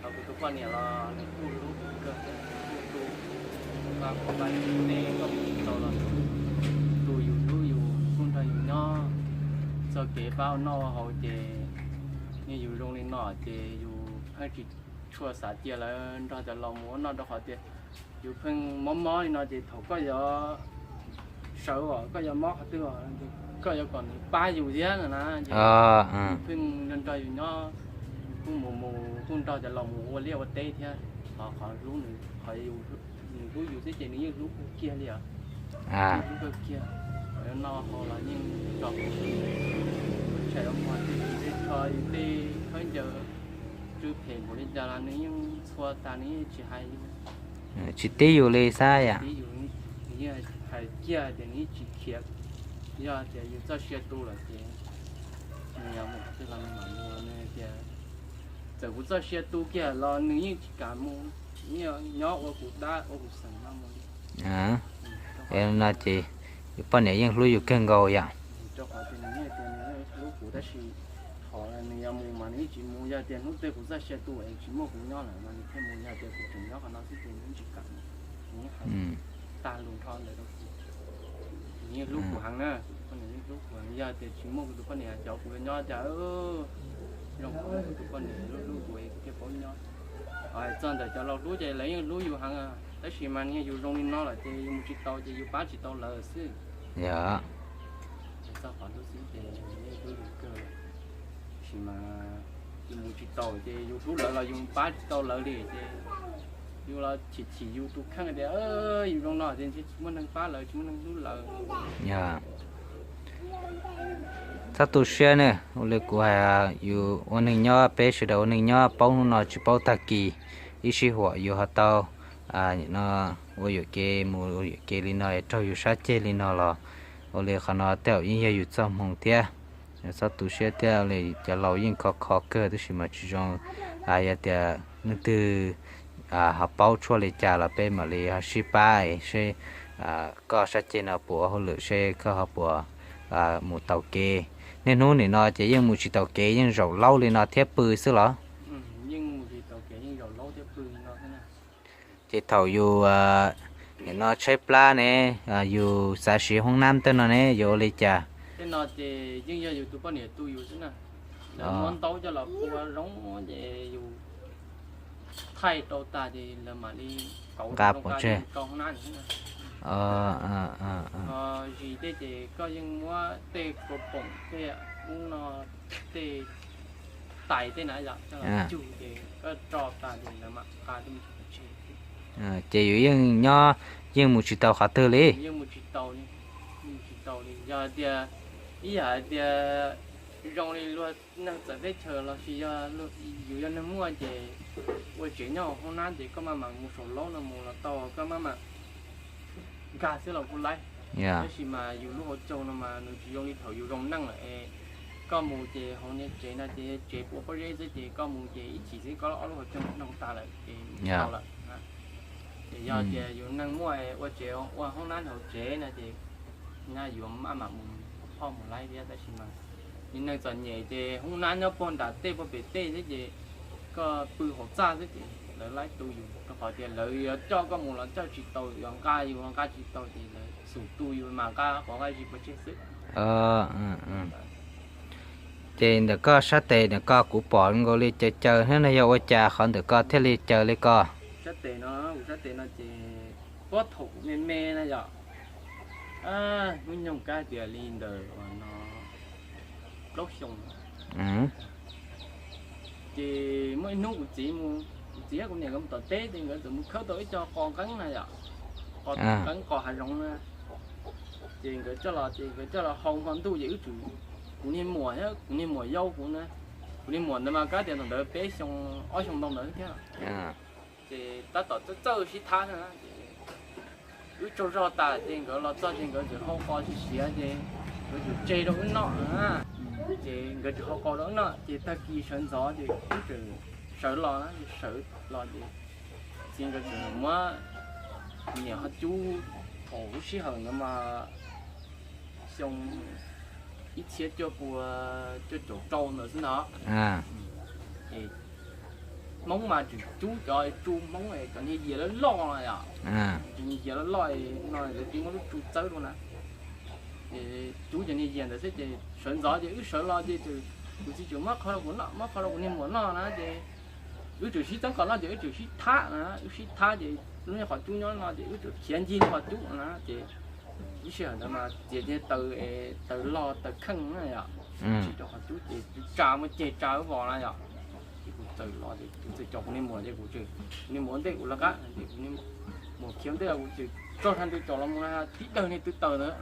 Ho kuv tus poj niam los nws kuj hlub kuv kawg thiab, kuj tu kuv, kuv pab kuv teb koj tau los tu yus hlub yus, kuj nrog yus nyob txoj kev pab ua noj ua haus ces yus zoo li no ces yus pheej tsis tshua xav cia lawv nrog cov laus mus ua noj, rau qhov tias yus pheej mob mob li no ces thaum koj yuav sawv os, koj yuav mob qhov twg os, Koj yuav kom nws pab yus thiab no na, ces pheej nrog nrog yus nyob, kuj mus mus kuj nrog cov laus mus ua liaj ua teb thiab. Qhov qhov hlub nws, qhov nws hlub yus xwb ces nws yeej hlub kawg kiag li os. Yeej hlub kawg kiag. Qhov yuav noj haus los yeej tso kuv, tshais ua muag tej tej tsho tej khaub ncaws tsw phem npaum li cas los nws yeej txhua tas, nws yeej tsis hais yus, tsis tib yus li xwb yom. Nws yeej hais kiag tias nws yeej tsis khiav, yog tias yus txoj sia tu lawm ces nws yuav mus qhov twg los nws mam mus, nws hais tias txawm kuv txoj sia tu kiag los nws yeej tsis kam mus, nyob ua kuv dab ua kuv xeem no mus li. No ces yus poj niam yeej hlub yus kawg nkaus yom. Rau qhov tias nws yeej tias nws hlub kuv tab sis qhov nws yuav mus mas nws yeej tsis mus, yog tias hnub twg kuv txoj sia tu es tsis muaj kuv nyob lawm mas nws thiaj mus, yog tias kuv tseem nyob qhov no xwb ces nws yeej tsis kam mus. Nws yeej hais tag lus nrho ntawd rau kuv. Nws yeej hlub kuv heev na, tus poj niam yeej hlub kuv heev, yog tias tsis muaj kuv tus poj niam cov kuv yuav nyob cas zoo, kuv tus poj niam hlub hlub kuv es kuv thiaj paub nyob. Txog ntawm cov laus hlub ces lawv yeej hlub yus heev, tab sis mas yog yus zoo li no lawm ces yus mus tsis tau ces yus pab tsis tau lawv xwb. Yog txog qhov hlub xwb ces yeej hlub yus kawg, tab sis mas yus mus tsis tau ces yus hlub lawv los yus pab tsis tau lawv li ces yus los chim chim yus tus kheej tias yus zoo no ces ntshe tsis muaj neeg pab lawv, tsis muaj neeg hlub lawv. Txhob tu siab ne, ua li kuv hais, yus ua neeg nyob, peb sawv daws ua neeg nyob paub hnub no tsis paub tag kis, ib sij huam yus ho tau no ua yuam kev mus ua yuam kev li no raug yus sab ceg li no los ua li qhov no tej zaum yeej yog yus txoj hmoo thiab. Txhob tu siab thiab, cov laus yeej khov kho kawg tab sis mas tsis zoo, yog tias leej twg ho paub tshuaj li cas los peb mam li ho sib pab seb koj sab ceg no puas ua hauj lwm, seb koj ho puas mus taus kev. Niaj hnub nim no ces yeej mus tsis taus kev, yeej zaum laub li no thiab pw xwb los? Ces thaum yus nim no tshaib plab ne, yus xav siv hoob nab tej no ne yuav ua li cas? Tej no ces yeej yog yus tus poj niam tu yus xwb na. Lawv muab ntaub coj los pua zoo ces yus thaij rau tas ces lawv mam li kauv nqa pov tseg rau hoob nab xwb na. Zis tej ces koj yeej muab tej kaus poom tej ub no tej tais tej na yom coj los cug ces koj tso tas ces lawv mam nqa coj mus pov tseg. Ces yus yeej nyob, yeej mus tsis tau qhov twg li. Yeej mus tsis tau li, mus tsis tau li. Yog hais tias, ib yam hais tias zoo li luag neeg txawv teb chaws los sis yog yus yog neeg muaj ces ua tsev nyob hauv hoob nab ces koj maj mam mus saum laub no mus los tau, koj maj mam nkag xwb los kuj laib. Tab sis mas yus lub hauv caug no mas nws tsis zoo li thaum yus zoo neej lawm es koj mus ces hauv niag tsev no ces tsev pua pob zeb xwb ces koj mus ces ib chim xwb koj ob lub hauv caug no tag lawm ces tau lawm. Ces yog tias yus neeg muaj ua tsev ua hoob nab hauv tsev no ces nyaj yuav maj mam mus phoj mus laib thiab, tab sis mas yus neeg txom nyem ces hoob nab nyob puag nram tej puag pem tej thiab ces koj pw hauv txaj xwb ces lawv laib tu yus, rau qhov tias lawv yuav coj koj mus los coj tsis tau, yuav nqa yus los nqa tsis tau ces lawv xum tu yus mas nqa quav nqa zis pov tseg xwb. Ces ntawm koj sab tes ntawm ko kuv pom nkaus li caws caws thiab no yog ua cas qhov ntawm ko thiaj li caws li ko? Sab tes no, kuv sab tes no ces puag thaum kuv me me na yom, hnub nyoog kab tias li ntawm no plaub xyoo ces muaj ib hnub kuv txiv mus, kuv txiv thiab kuv niam nkawd mus tom teb ces nkawd txawm mus khawb tau ib co qos nqeeb na yom, qos nqeeb qos hav zoov na. Ces nkawd coj los, ces nkawd coj los hau hmo ntuj ces wb tseem, kuv niag muam thiab kuv niag muam yau kuv na, kuv niag muam ntawd mas kab tias thaum ntawd peb xyoo ob xyoo ntau ntawd thiab. Ces tab tom txawj txawj sib thab na ces wb tsaug zog tas ces nkawd los txog ces nkawd tseem hau qos siav siav ces nkawd tseem tseg rau wb noj na. Ces nkawd tseem hau qos rau wb noj ces tag kis sawv ntxov ces wb tseem sawv los na, sawv los ces txiv nkawd tseem muab, niam ho cub, thaum lub sij hawm ntawd mas xyoo ib txhiab cuaj pua cuaj caum rau ntawd xwb ntag. Ces Hmoob mas tseem cub cov tsu Hmoob cov niag yias loj loj no yom, cov niag yias loj loj no lawv tsis muab lub tsu txawb rau na. Ces cub cov niag yias ntawd xwb ces sawv ntxov ces wb sawv los ces kuv txiv tseem muab qho rau kuv noj, muab qho rau kuv niag muam noj na ces wb tseem sib txeeb kom noj ces wb tseem sib thab na, wb sib thab ces lub niag qhov cub nyob no ces wb tseem khiav ncig lub qhov cub na ces Ib sij hawm ntawd mas txiav cov taws, taws loj taws kheej na yom, tsis rau qhov cub ces tsa muaj ceg tsa vos na yom. Ces kuv txawm los ces kuv txawm coj kuv niag muam ces kuv, kuv niag muam ua ntej kuv lawv qab ces kuv niag muam khiav ua ntej kuv txawm tso tha ntawd coj los mus na, tib dawg niag tw taws ntawd,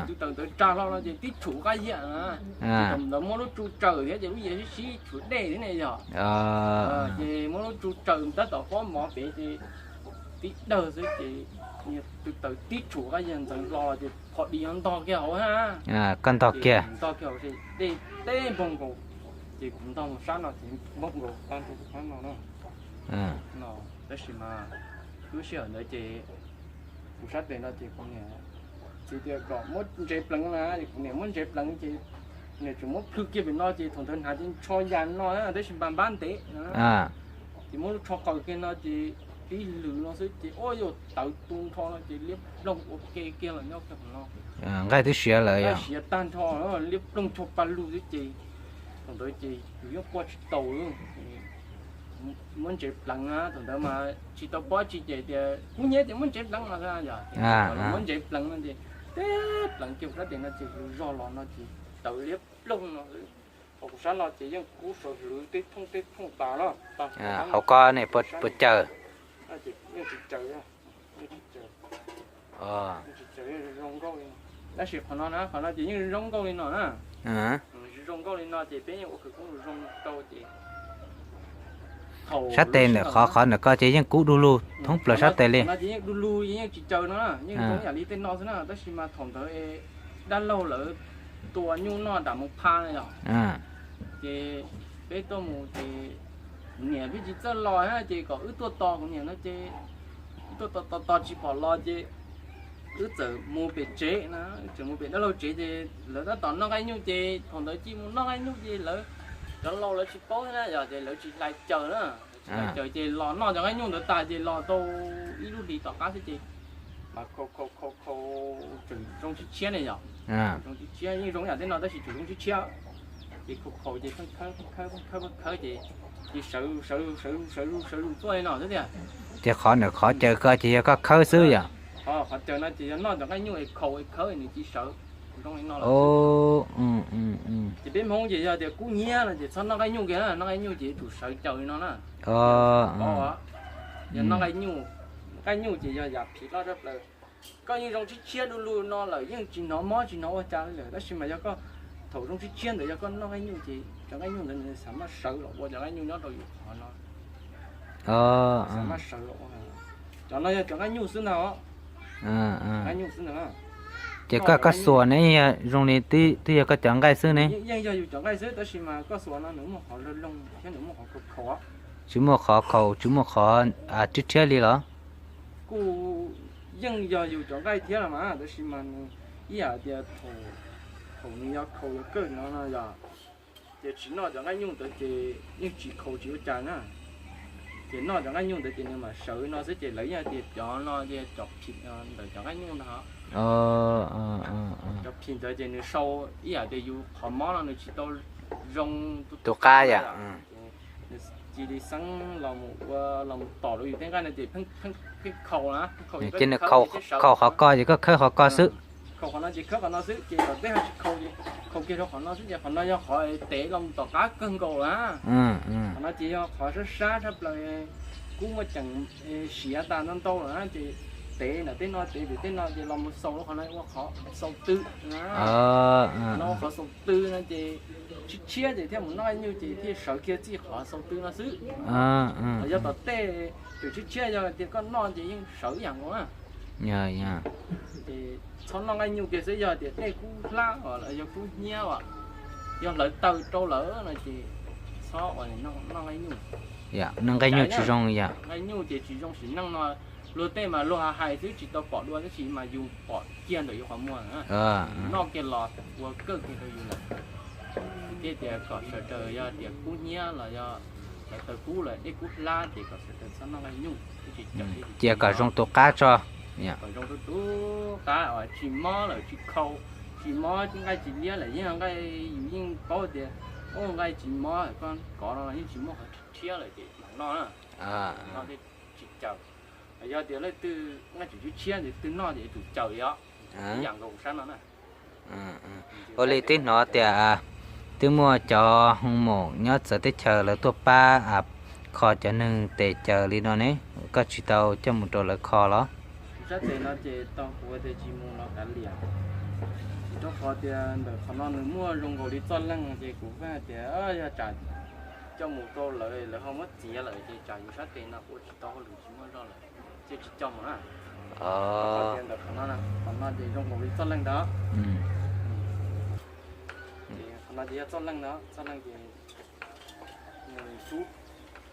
tw taws ntawd tsa hlo no ces tib tshum qab yias na. Ces thaum ntawd muab lub tsu tsaws thiab ces lub yias sib sib tshuav dej thiab ne yog. Ces muab lub tsu tsaws tab tom pob mov pem ces tib dawg xwb ces niag tw taws tib tshum qab yias ntxeev hlo los ces pho di ntog kiag hauv na. Koj ntog kiag. Ntog kiag hauv ces dej teb npoog nkaus. Ces kuv ntog mus sab no ces npoog nkaus tag nrho sab no na. No, tab sis mas lub sij hawm ntawd ces kuv sab tes no ces kuv niam txiv tias kom muab ntsev pleev na, kuv niam muab ntsev pleev ces niam tseem muab plhws kiag pem no ces thaum ntawd hnav ces ntsho yas no na, tab sis npam npab ntev na. Ces muab lub tsho qaws kiag no ces tib lwm no xwb ces ua yuav tawv tu nrho no ces liab ploog ua ke kiag los nyob kiag qhov no. Nqaij twb siav lawm, siav tag nrho, liab ploog tsho pa lug xwb ces thaum ntawd ces yus yeej quaj tsis tau. Muab ntsev pleev na, thaum ntawd mas tsis tau paub tsi ces tias kub hnyiab ces muab ntsev pleev no yom. Muab ntsev pleev no ces teb pleev kiag kuv sab tes no ces kuv zog los no ces tawv liab ploog no. Hauv kuv sab no ces yeej kub sawv hlwv tej thooj tej thooj tas na. Hauv ko ne puas caws? Yeej tsis caws, yeej tsis caws, yeej tsis caws zoo nkauj li. Tab sis qhov no na, qhov no ces yeej zoo nkauj li no na. Zoo nkauj li no ces peb yeej ua khawv koob zoo rau ces sab tes ntawm qhov, qhov ntawm ko ces yeej kub du lug thoob plaws sab tes li. Qhov no ces yeej du lug yeej tsis caws no na, yeej zoo yam li tej no xwb na, tab sis mas thaum ntawd dab laug lawv tua nyuj noj dam moov pha na yom. Ces peb tuaj mus ces kuv niam peb tsis txawj los na ces kom wb tuaj tos kuv niam no ces wb tuaj tos tos tos tsis pom los ces wb txawm mus pem tsev na, wb txawm mus pem dab laug tsev ces lawv tab tom noj nqaij nyuj ces thaum ntawd cia mus noj nqaij nyuj ces lawv cov laus lawv tsis paub thiab na yom, ces lawv tsis hlais caws na, tsis hlais caws ces los noj cov nqaij nyuj ntawd tas ces los tau ib lub hlis tom qab xwb ces mas khau khau khau khau tseem zoo tshiab tshiab ne yom. Zoo tshiab tshiab yeej zoo yam tej no tab sis tseem zoo tshiab tshiab. Ces khau khau ces pheej khawb pheej khawb pheej khawb pheej khawb ces, ces sawv sawv sawv sawv sawv zus tuaj li no xwb tiag. Ces qhov ntawm qhov caws ko ces yog koj khawb xwb yom? Qhov caws no ces yog noj cov nqaij nyuj es khau es khawb nws cia sawv zoo li no lawm. Ces peb Hmoob ces yog tias kub hnyiab no ces txhob noj nqaij nyuj kiag na, noj nqaij nyuj ces yuav tsum sawv caws li no na. Yog noj nqaij nyuj, nqaij nyuj ces yog yam phiv loj tshaj plaws. Koj yeej zoo tshiab tshiab du lug no lawm yeej tsis hnov mob tsis hnov ua cas li lawm, tab sis mas yog koj thaum zoo tshiab tshiab ntawd yog koj noj nqaij nyuj ces cov nqaij nyuj ntawd nws xav maj sawv los ua cov nqaij nyuj nyob rau yus qhov no. Xav maj sawv los ua. Cov no yog cov nqaij nyuj xwb ntag os. Nqaij nyuj xwb ntag. Ces koj, koj xuas ne yog zoo li twb yog koj cov nqaij xwb ne? Yeej yog yus cov nqaij xwb tab sis mas koj xuas no nws muaj qhov loj loo thiab nws muaj qhov khau khau. Tsis muaj qhov khau tsis muaj qhov rhiab rhiab li los? Kuj yeej yog yus cov nqaij thiab los mas tab sis mas nws ib yam tias thaum nws yog khau yog kawg no no yog, ces tsis noj cov nqaij nyuj ntawd ces yeej tsis khau tsis ua cas na. Ces noj cov nqaij nyuj ntawd ces nws mam sawv no xwb ces lawv yeej tias cov no ces cov phim ntawm cov nqaij nyuj ntag. Cov phim ntawd ces nws sau ib yam tias yus qhov mob no nws tsis tau zoo tus qab yom. Nws cia li xeeb los mus ua los mus tom rau yus tej nqaij no ces pheej khau na. Ces nws khau qhov ko ces koj khawb qhov ko xwb. Khau qhov no ces khawb qhov no xwb ces tom tej ho tsis khau ces khau kiag rau qhov no xwb ces qhov no yog qhov tev los mus tom qab kawg nkaus lawm. Qhov no ces yog qhov sab sab tshaj plaws, kub muaj ceem siav tas ntau ntau lawm na ces tev ntawm tej no tev pem tej no ces los mus xaus rau qhov no ua qhov xaus tw na. Qhov no ua qhov xaus tw no ces tshiab tshiab ces thiaj mus noj nyuj ces thiaj sawv kiag txij qhov xaus tw no xwb. Yog tom tej tseem tshiab tshiab yog tias koj noj ces yeej sawv ib yam nkaus na. Ces txhob noj nqaij nyuj kiag xwb, yog tias dej kub hlab os los yog kub hnyiab os, yog hlawv taw rau lawm no ces txhob ua noj nqaij nyuj. Noj nqaij nyuj tsis zoo yom. Nqaij nyuj ces tsis zoo sim neej no. Luag tej mas luag hais xwb tsis tau pom dua tab sis mas yus pom kiag ntawm yus qhov muag, noj kiag los ua kawg kiag rau yus lawm. Thiaj tias kom sawv daws yog tias kub hnyiab los yog hlawv taw kub lawm dej kub hlab ces kom sawv daws txhob noj nqaij nyuj. Cia kom zoo tus qab tso. Kom zoo tus qab, tsis mob lawm tsis khau, tsis mob nqaij tsis liab lawm yeej nqaij yus yeej paub tias nqaij tsis mob, koj kov no yeej tsis muaj qhov rhiab lawm ces mam noj na. Noj thiaj tsis caws. Yog tias leej twg nqaij tseem tshiab tshiab ces twg noj ces yuav tsum caws li os. Ua li twb hnov tias twb muaj cov hoo maum nyob txawv teb chaws lawv tuaj pab kho cov neeg tes caw li no ne, koj tsis tau coj mus rau lawv kho los? Sab tes no ces tau kuv tias tsis mus los kav liam, rau qhov tias ntawm qhov no nws muaj zoo nkaus li txoj leej ces kuv pheej tias yog tsam coj mus rau lawv, lawv ho muab txiav lawm ces tsam yus sab tes no kuv ua tsis tau hauj lwm tsis muaj zog lawm, ces tsis coj mus na. Qhov tias ntawm qhov no, qhov no ces zoo nkaus li txoj leej ntawd. Ces qhov no ces yog txoj leej ntawd, txoj leej ces rub,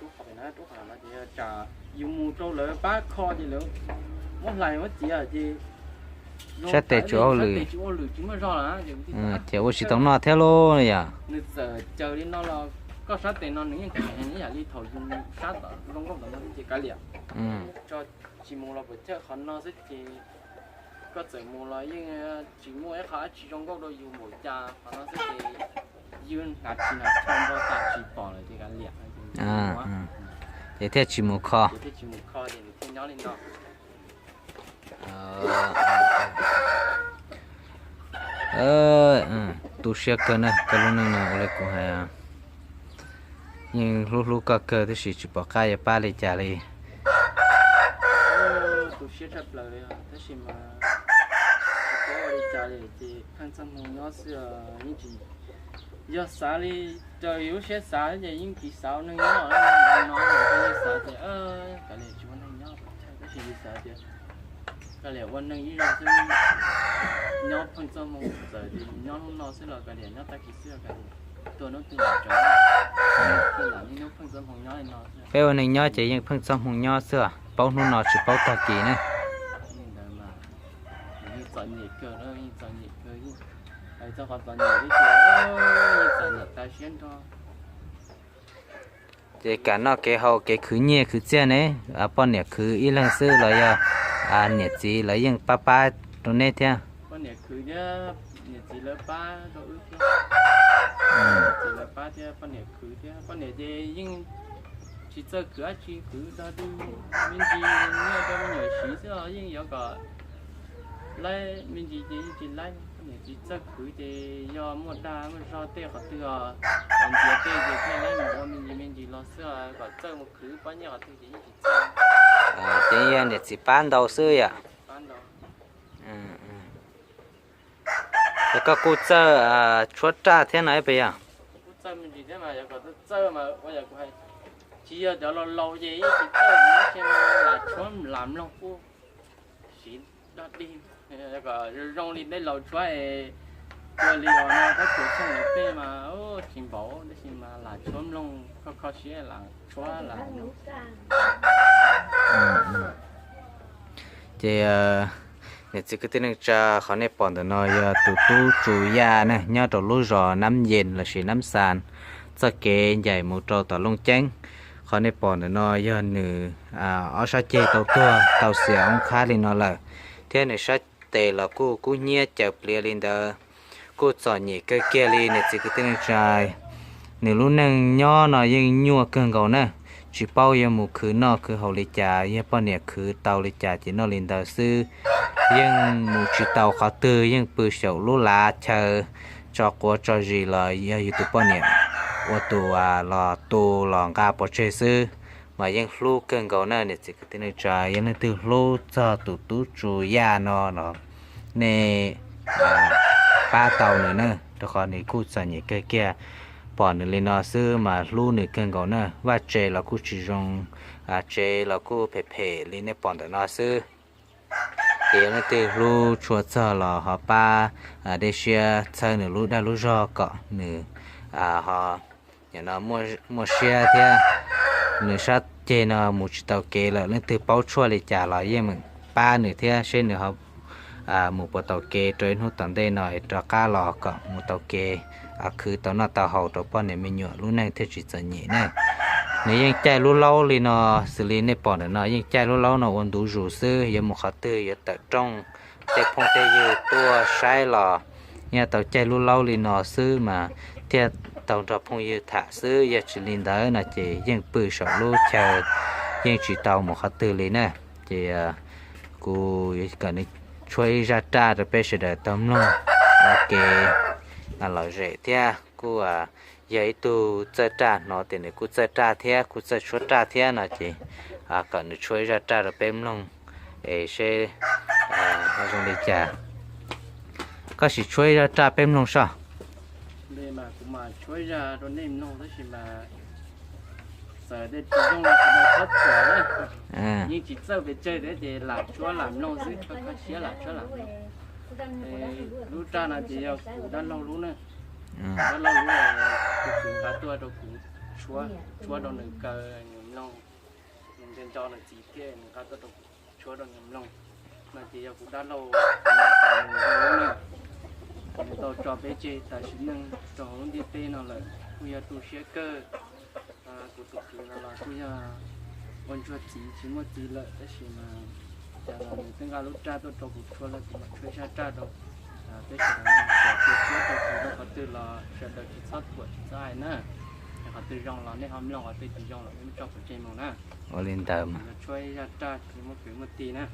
rub qhov pem no, rub qhov no ces yog tsam yus mus rau lawv pab kho ces lawv muab hlais muab txiav ces sab tes tsis ua hauj lwm, tsis muaj zog lawm, ces ua tsis tau noj thiab lauj yom. Nws txawm caw li no los koj sab tes no nws yeej kheev ib yam li thaum yus sab tom zoo nkauj tom no ces kav liam, tso tsis mus los puas chawj qhov no xwb ces koj txawm mus los yeej tsis muaj ib qho dab tsi zoo nkauj rau yus npaum cas, qhov no xwb ces yus hnav tsis hnav tsho npo tas tsis pom lawm ces kav liam. Ces thiaj tsis mus kho, ces thiaj tsis mus kho ces nws thiaj nyob li no. Tu siab kawg na, koj lub neej no ua li kuv hais, yeej hlub hlub koj kawg tab sis tsis pom qab yuav pab li cas li. Tu siab tshaj plaws li os, tab sis mas tsis paub ua li cas li ces pheej txoj hmoo nyob xwb os, yeej tsis, yog xav li raws yus lub siab xav ces yeej tsis xav ua neeg nyob no, yeej xav tias kav liam tsis ua neeg nyob, tab sis yus xav tias kav liam ua neeg ib zaug xwb, nyob pheej txoj hmoo txawm tias nyob hnub no xwb los kav liam, nyob tag kis xwb los kav liam, tuag hnub twg los tsav, lam niaj hnub pheej txoj hmoo nyob li no xwb. Peb ua neeg nyob ces yeej pheej txoj hmoo nyob xwb, paub hnub no tsis paub tag kis ne. Li ntawd mas yeej txom nyem kawg, yeej txom nyem kawg, hais txog qhov txom nyem li tias yeej txom nyem tas siab nrho. Ces kam noj kev haus kev khwv nyiaj khwv txiaj ne, poj niam khwv ib leeg xwb los yog niam txiv lawv yeej pab pab rau neb thiab? Poj niam khwv thiab, niam txiv lawv pab rau wb thiab. Niam txiv lawv pab thiab poj niam khwv thiab, poj niam ces yeej tsis txawj khwv dab tsi, khwv tag twg me ntsis nyiaj rau me nyuam siv xwb los yeej yuav kom laib, me ntsis ces yeej tsis laib. Poj niam tsis txawj khwv ces yog muaj dag muaj zog tej qhov twg os, ntiav tej ces thiaj laib mus ua me ntsis me ntsis los xwb, kom txawj mus khwv pab nyiaj qhov twg ces yeej tsis txawj. Ces yog niam txiv pab ntau xwb yom. Ces koj kuj txawj tshuab raj thiab no ib pliag yog? Kuj txawj me ntsis thiab mas, yog kom txawj mas ua yam kuv hais, tsis yog cov laus laus ces yeej tsis txawj, tab sis mas lam tshuab lam mloog kuj siv dog dig, kom zoo li tej laus tshuab es ua li os no, koj tsuas xyeej lawv tej mas tsis npaum, tab sis mas lam tshuab mloog kho kho siab lam tshuab lam. Ces niam txiv kwv tij neej tsa, qhov nej pom ntawm no yog tus tub Tsu Yaj na, nyob rau lub zos Nab Yees lossis Nab Xas, txoj kev ncaim mus rau tom Looj Ceeb. Qhov nej pom ntawm no yog nws ob sab ceg tau tuag tau xiam oob qhab li no lawm, thiab nws sab tes los kuj kub hnyiab caws pliav li ntawd, kuj txom nyem kawg kiag li niam txiv kwv tij neej tsa. Nws lub neej nyob no yeej nyuaj kawg nkaus na, tsis paub yuav mus khwv noj khwv haus li cas, yog poj niam khwv tau li cas ces noj li ntawd xwb. Yeej mus tsis tau qhov twg, yeej pw xyaum lub lav chaw, tso quav tso zis los yog yus tus poj niam ua tus los tu los nqa pov tseg xwb. Mas yeej hlub kawg nkaus na niam txiv kwv tij neej tsa, yog leej twg hlub txog tus tub Tsu Yaj no los nej pab tau nws na, rau qhov nws kuj txom nyem kawg kiag. Pom nws li no xwb mas hlub nws kawg nkaus na, vaj tsev los kuj tsis zoo, tsev los kuj phem phem li nej pom ntawm no xwb. Ces yog leej twg hlub tshua txog los ho pab dej siab txhawb nws lub dag lub zog kom nws ho muaj siab thiab. Nws sab ceg no mus tsis tau kev lawm, leej twg paub tshuaj li cas los yeej meem pab nws thiab, seb nws ho mus puas tau kev rau ib hnub tom ntej no es rov qab los kom mus tau kev, khwv tau noj tau haus rau poj niam me nyuam lub neej thiaj tsis txom nyem ne. Nws yeej caij lub laub li no, xws li nej pom ntawm no yeej caij lub laub no ua ntu zus xwb, yuav mus qhov twg yuav tawm rooj, tej phooj tej ywg tuaj saib los yeej tau caij lub laub li no xwb mas thiaj tau nrog phooj ywg tham xwb, yog tsis li ntawd no ces yeej pw saum lub chaw, yeej tsis tau mus qhov twg li na. Ces kuv kom nws Tshuab ib zaj raj rau peb sawv daws tau mloog ua ke lom zem thiab kuj yog ib tug txawj raj, hnov tias nws kuj txawj raj thiab kuj txawj tshuab raj thiab no ces kom nws tshuab ib zaj raj rau peb mloog es seb zoo li cas. Koj sim tshuab ib zaj raj peb mloog soj. Kuv mam tshuab zaj rau nej mloog tab sis mas txawm tej tsis zoo los sawv daws txhob thuam na. Yeej tsis txawj pes tsawg thiab ces lam tshuab lam mloog xwb, koj koj siab lam tshuab lam mloog. Lub raj no ces yog kuv dab laug lub na. Dab laug lub, kuv nqa tuaj rau kuv tshuab, tshuab rau nws kaw nws mloog. Nws nco nco nws txiv thiab nws nqa tuaj rau kuv tshuab rau nws mloog. No ces yog kuv dab laug, nws tau tso peb tseg tas sim neej rau hauv lub ntiaj teb no lawm, kuj yog tu siab kawg. Kuv tus kwv no los kuj yog ua ntsuag txiv tsis muaj txiv lawm tab sis mas cas los nws twb nqa lub raj tuaj rau kuv tshuab lawm, kuv mam tshuab zaj raj rau peb sawv daws mloog, txawm tias tshuab rau kuv rau qhov twg los sawv daws tsis txhob thuam tsis txhob hais na. Qhov twg zoo los nej ho mloog, qhov twg tsis zoo los nej muab tso pov tseg mus na. Ua li ntawd mas. Tshuab zaj raj tsis muaj kwv muaj tij na.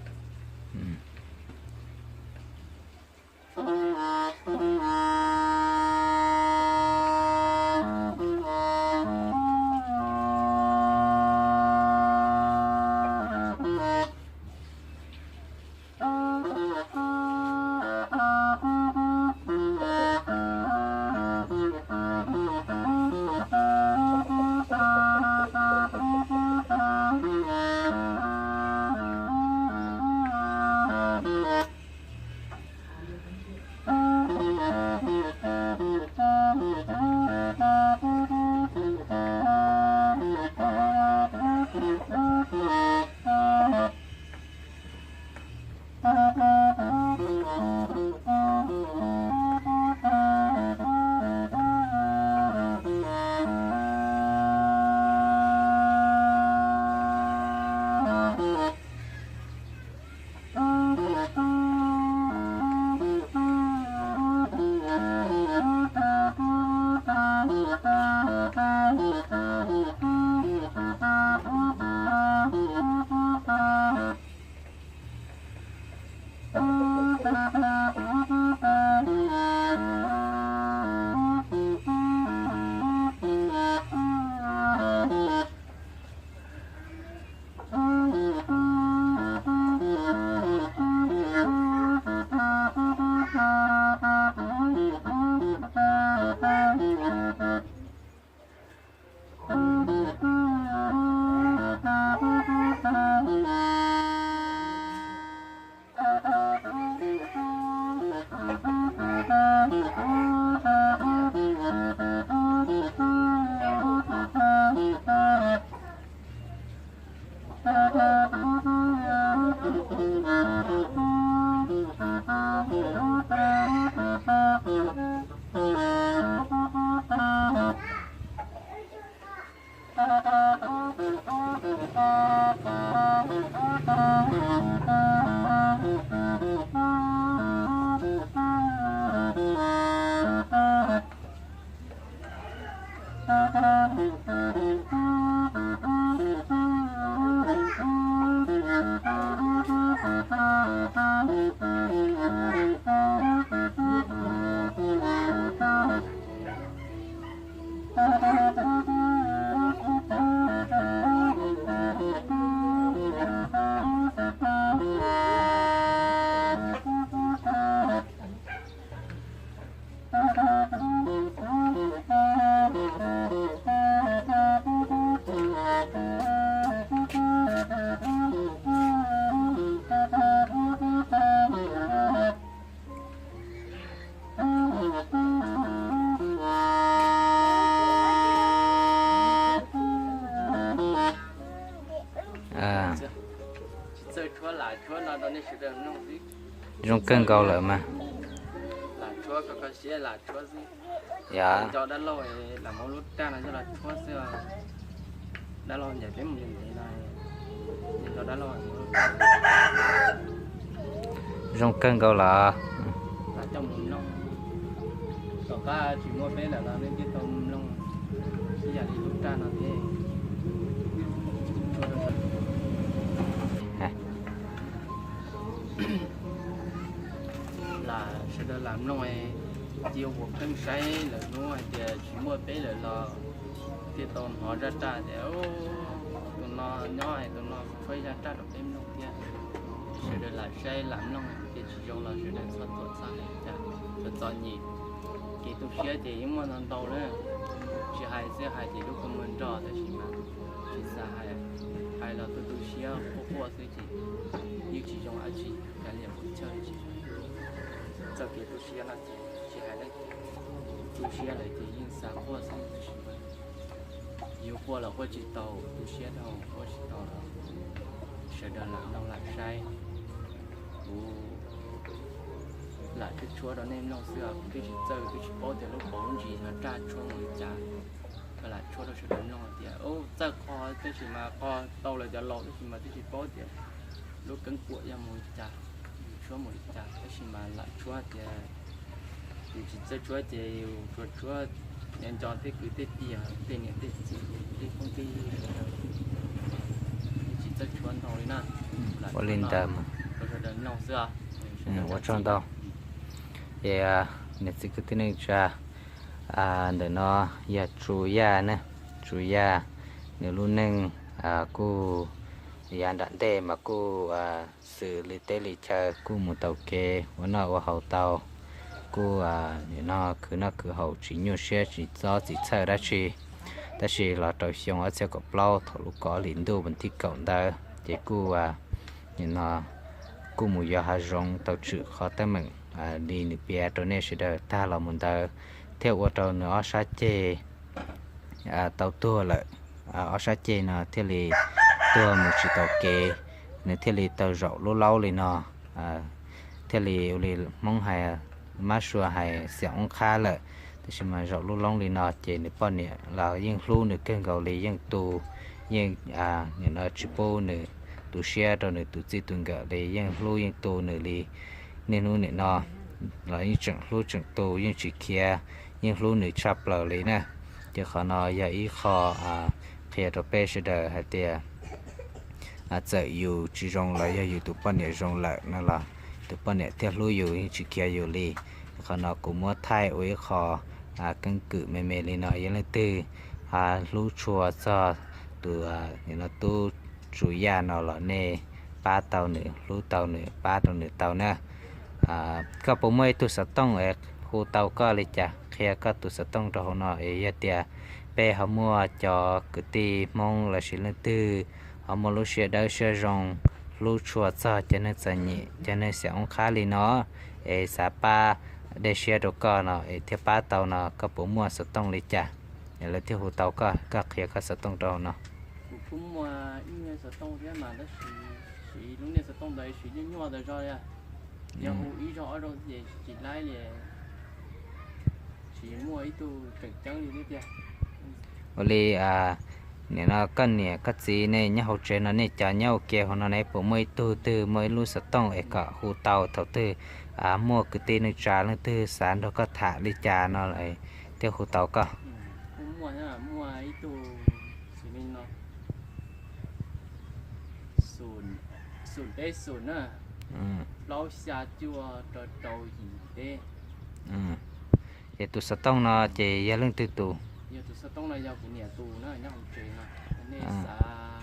Zoo kawg nkaus lawm mas. Yog. Dab laug ncaim peb mus ntev no, zoo kawg nkaus lawm. Tom qab tsis muaj peb lawm los nej thiaj tau mloog ib yam li lub raj no thiab. Lam mloog, cia ua pheej saib lawm hnub hais tias tsis muaj peb lawm los thiaj tau hnov zaj raj tias tus no nyob es tus no tshuab zaj raj rau peb mloog thiab. Sawv daws lam saib lam mloog, tias tsis zoo los sawv daws txhob thuam txhob hais cas, txom txom nyem. Kev tu siab ces yeej muaj ntau ntau na, tsis hais xwb hais ces lub kua muag nrog tab sis mas tsis xav hais, hais los tu tu siab quaj quaj xwb ces yeej tsis zoo dab tsi, kav liam kuv chaw tsis zoo. Txoj kev tu siab no ces tsis hais dab tsi, tu siab lawm ces yeej xav quaj xwb tab sis mas yuav quaj los quaj tsis tau, tu siab dhau quaj tsis tau los sawv daws lam mloog lam saib. Kuv lam tshuab tshuab rau nej mloog xwb, kuv twb tsis txawj, twb tsis paub tias lub paus lub ntsis no raj tshuab mus li cas. Lam tshuab rau sawv daws mloog tias txawj qhov tab sis mas qhov tau lawv cov laus tab sis mas twb tsis paub tias lub keeb kuam yog mus li cas, tshuab mus li cas tab sis mas lam tshuab tias yus tsis txawj tshuab ces yus tsuas tshuab nco tej kwv tej tij, tej niam tej txiv, tej phooj tej ywg sawv daws, tsis txawj tshuab ntau li na. Ua li ntawd mas rau sawv daws mloog xwb. Ua tsaug ntau. Ces niam txiv kwv tij neej tsa, ntawm no yog Tsu Yaj na, Tsu Yaj, nws lub neej kuj yav nram ntej mas kuj xws li teb li chaw kuj mus taus kev ua noj ua haus tau, kuj nim no khwv noj khwv haus tsis nyuaj siab tsis txob txim txhawj dab tsi. Tab sis los rau xyoo ob txhiab kaum plaub thaum lub kaum hli ntuj vas thib kaum ntawd ces kuj nim no kuj mus yos hav zoov tau tswm qhov teeb meem li nws piav rau nej sawv daws tag los mus ntawd, thiaj ua rau nws ob sab ceg tau tuag lawm. Ob sab ceg no thiaj li tuag mus tsis taus kev, nws thiaj li tau zaum lub laub li no, thiaj li ua li Hmoob hais mab sua hais xiam oob qhab lawm. Tab sis mas zaum lub loob li no ces nws poj niam los yeej hlub nws kawg nkaus li, yeej tu, yeej nim no tsis pub nws tu siab rau nws tus txij tus nkawm li, yeej hlub yeej tu nws li. Niaj hnub nim no los yeej tseem hlub tseem tu, yeej tsis khiav, yeej hlub nws tshaj plaws li na. Ces qhov no yog ib qho qhia rau peb sawv daws hais tias txawm yus tsis zoo los yog yus tus poj niam zoo lawm no los tus poj niam thiaj hlub yus, yeej tsis khiav yus li. Qhov no kuv muab thaij ua ib qho keeb kwm me me li no, yog leej twg hlub tshua txog tus tub Tsu Yaj no los nej pab tau nws, hlub tau nws, pab rau nws tau na. Koj puas muaj ib tug xov tooj es hu tau koj li cas, qhia koj tus xov tooj rau hauv no es yog tias peb ho muaj cov kwv tij Hmoob lossis leej twg ho muaj lub siab dawb siab zoo, hlub tshua txog cov neeg txom nyem cov neeg xiam oob qhab li no es xav pab dej siab rau koj no es thiaj pab tau no, koj puas muaj xov tooj li cas es lawv thiaj hu tau koj, koj qhia koj xov tooj rau hauv no. Kuv kuj muaj ib xov tooj thiab mas tab sis siv lub niag xov tooj ntawd siv nyuaj nyuaj ntawd zog li. Yog hu ib zaug ob zaug ces tsis laib li, tsis muaj ib tug tseem ceeb li thiab tiag. Ua li nim no koj niam koj txiv nej nyob hauv tsev no nej cov nyob ua ke hauv no ne puas muaj ib tug twg muaj ib lub xov tooj es kom hu tau thaum twg muaj kwv tij neej tsa leej twg xav nrog koj tham li cas no thiaj hu tau koj? Muaj, muaj ib tug xws li no, xum peb xum na, plaub xya cuaj rau rau yim peb. Es tus xov tooj no ces yog leej twg tus? Yog tus xov tooj no yog kuv niam tus na, nyob hauv tsev no. Nej xav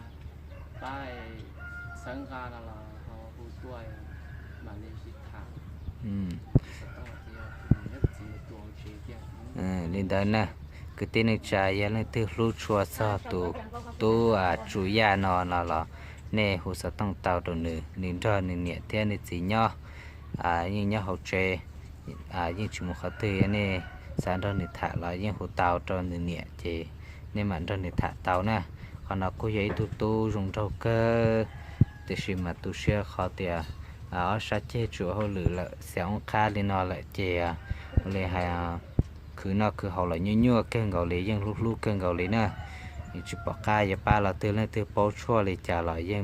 pab txhawb nqa no los ho hu tuaj mam li sib tham. Li ntawd na, kwv tij neej tsa yog leej twg hlub tshua txog tus tub Tsu Yaj no no los nej hu xov tooj tau rau nws, nws nrog nws niam thiab nws txiv nyob, yeej nyob hauv tsev, yeej tsis mus qhov twg. Nej xav nrog nws tham los yeej hu tau rau nws niam ces nej mam nrog nws tham tau na. Qhov no kuj yog ib tug tub zoo nraug kawg, tiam sis mas tu siab qhov tias ob sab ceg tsuas hauj lwm lawm, xiam oob qhab li no lawm ces ua li hais khwv noj khwv haus los nyuaj nyuaj kawg nkaus li, yeej hlub hlub kawg nkaus li na. Tsis pom qab yuav pab los twg, leej twg paub tshuaj li cas los yeej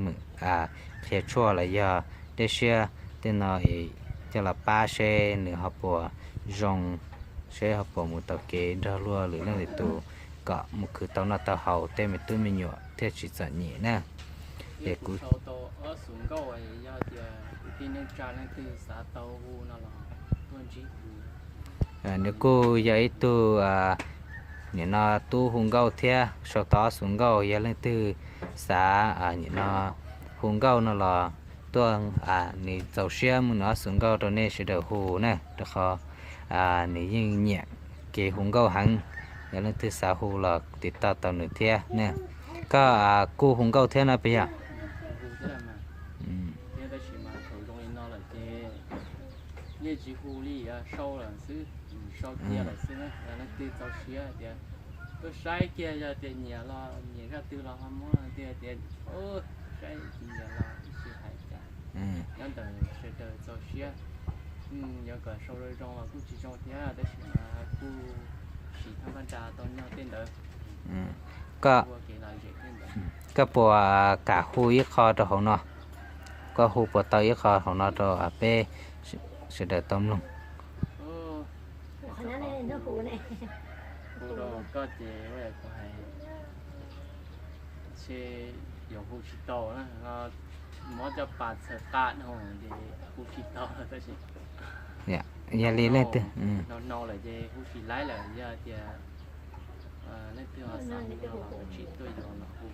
qhia tshuaj los yog dej siab tej no coj los pab seb nws ho puas zoo, seb ho puas mus taus kev nrog luag lwm leej lwm tus kom mus khwv tau noj tau haus tej me tub me nyuam thiaj tsis txom nyem na. Es kuv Nws kuj yog ib tug nim no tub hu nkauj thiab sau tau ob xuv nkauj, yog leej twg xav nim no hu nkauj no los tuaj, nws txaus siab muab nws ob xuv nkauj rau nej sawv daws hu na, rau qhov nws yeej nyiam kev hu nkauj heev. Yog leej twg xav hu los tiv toj tau nws thiab na. Koj kuj hu nkauj thiab no puas yog? Thiab tab sis mas thaum zoo li no lawm ces yeej tsis hu li, sau lawm xwb, sau kiag lawm xwb na. Leej twg txaus siab tias tuaj saib kiag, yog tias nyiam los nyiam zaj twg los ho muab, tias tias saib tsis nyiam los tsis hais cas. Nyob ntawm sawv daws txaus siab, yuav kom sau zoo zoo los kuj tsis zoo thiab, tab sis mas kuj sim thab npaj nra tau nyob tej ntawd. Koj, koj puas kam hu ib qho rau hauv no? Koj hu puas tau ib qho hauv no rau peb sawv daws tau mloog? Hu rau koj ces kuv hais, ntshe yuav hu tsis tau na, mob coj pas txhaws qa dhau ces hu tsis tau tab sis. Yog li leej twg no no lawm ces hu tsis laib lawm, yog tias leej twg ho xav hu no los tsis tuaj yuav los hu.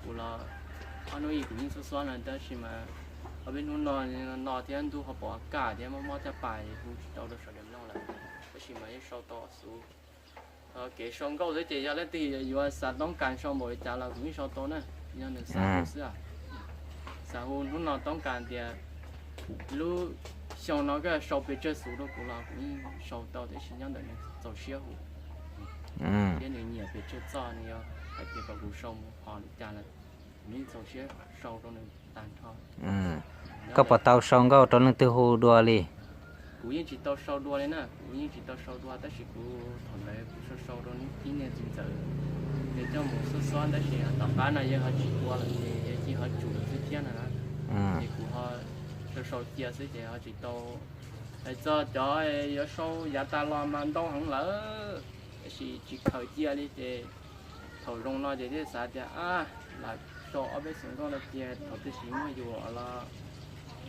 Kuv los ob hnub ib kuv yeej xob xob no tab sis mas ob peb hnub no no thiab ntuj ho pom kaj thiab mob mob caj pas hu tsis tau rau sawv daws mloog lawm, tab sis mas yeej sau tau xuv. Kev sau nkauj xwb ces yog leej twg yuav xav toob kas sau npaum li cas los kuv yeej sau tau na, yog nws xav hu xwb. Xav hu hnub no toob kas tias lub xyoo no koj sau pes tsawg xuv rau kuv los kuv yeej sau tau, tab sis nyob ntawm nws txaus siab hu thiab nws nyiam pes tsawg txoj, nws yog hais tias kom kuv sau mus qhov li cas lawm, kuv yeej txaus siab sau rau nws tag nrho. Koj puas tau sau nkauj rau leej twg hu dua li? Kuv yeej tsis tau sau dua li na, kuv yeej tsis tau sau dua tab sis kuv thaum ntawd kuv sau sau rau tib niag txiv ntxawm, nws coj mus xob xob tab sis tom qab no yawg ho tsis ua lawm ces yawg cia ho tsum xwb thiab na. Ces kuv ho sau sau cia xwb ces ho tsis tau. Hais txog cov yuav sau yav tas los mas ntau heev lawm, tab sis tsis khaws cia li ces thaum zoo no ces thiaj xav tias a, lam sau ob peb xuv nkauj no cia thaum twg sis muaj yus los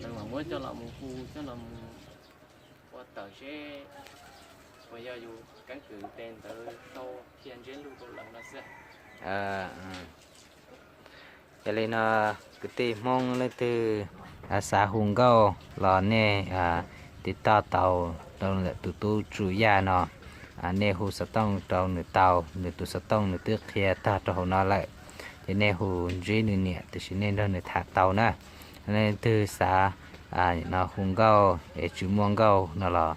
lawv mam muab coj los mus hu coj los mus ua tawm seb puas yog yus keeb kwm tes ntawd sau thiaj ntseb lug rau lawv no xwb. Yog li no, kwv tij Hmoob leej twg xav hu nkauj los nej tiv toj tau rau ntawm tus tub Tsuj Yaj no, nej hu xov tooj rau nws tau, nws tus xov tooj nws twb qhia tag rau hauv no lawm, ces nej hu ntsib nws niam tiam sis nej nrog nws tham tau na. Leej twg xav no hu nkauj es tsis muaj nkauj no los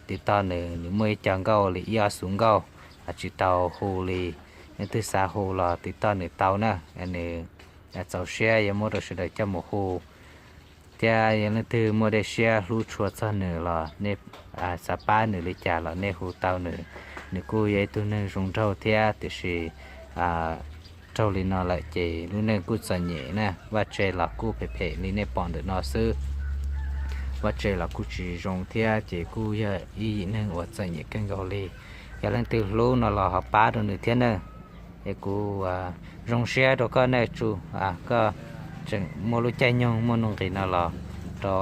tiv toj nws, nws muaj ib co nkauj li ib ob xuv nkauj tsis tau hu li. Leej twg xav hu los tiv toj nws tau na, nws txaus siab yuav muab rau sawv daws coj mus hu. Thiab yog leej twg muaj dej siab hlub tshua txog nws los nej xav pab nws li cas los nej hu tau nws. Nws kuj yog ib tug neeg zoo nraug thiab tiam sis raug li no lawm ces lub neej kuj txom nyem na, vaj tse los kuj phem phem li nej pom ntawm no xwb. Vaj tse los kuj tsis zoo thiab ces kuj yog ib yim neeg uas txom nyem kawg nkaus li. Yog leej twg hlub no los ho pab rau nws thiab na. Es kuv zoo siab rau koj na Tsu, koj tseem muaj lub caij nyoog muaj nuj nqis no los rau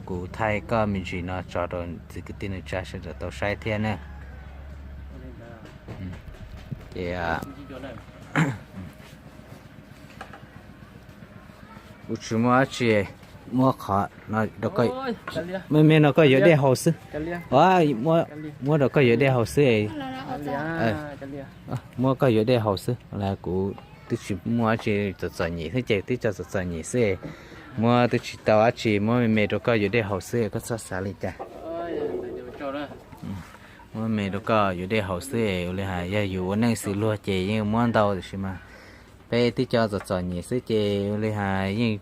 kuv thaij koj me ntsis no tso rau txiv kwv tij neej tsa sawv daws tau saib thiab na. Ces kuv tsis muaj dab tsi, muab qhov no rau koj, me me no koj yuav dej haus xwb. Muab rau koj yuav dej haus xwb. Muab koj yuav dej haus xwb, kuv twb tsis muaj dab tsi txom txom nyem xwb ces twb tso txom txom nyem xwb. Muab twb tsis tau dab tsi, muab me me rau koj yuav dej haus xwb, koj txhob xav li cas. Muab me rau koj yuav dej haus xwb, ua li hais yog yus ua neej xws luag ces yeej muab ntau tiam sis mas peb twb cov txom txom nyem xwb ces ua li hais yeej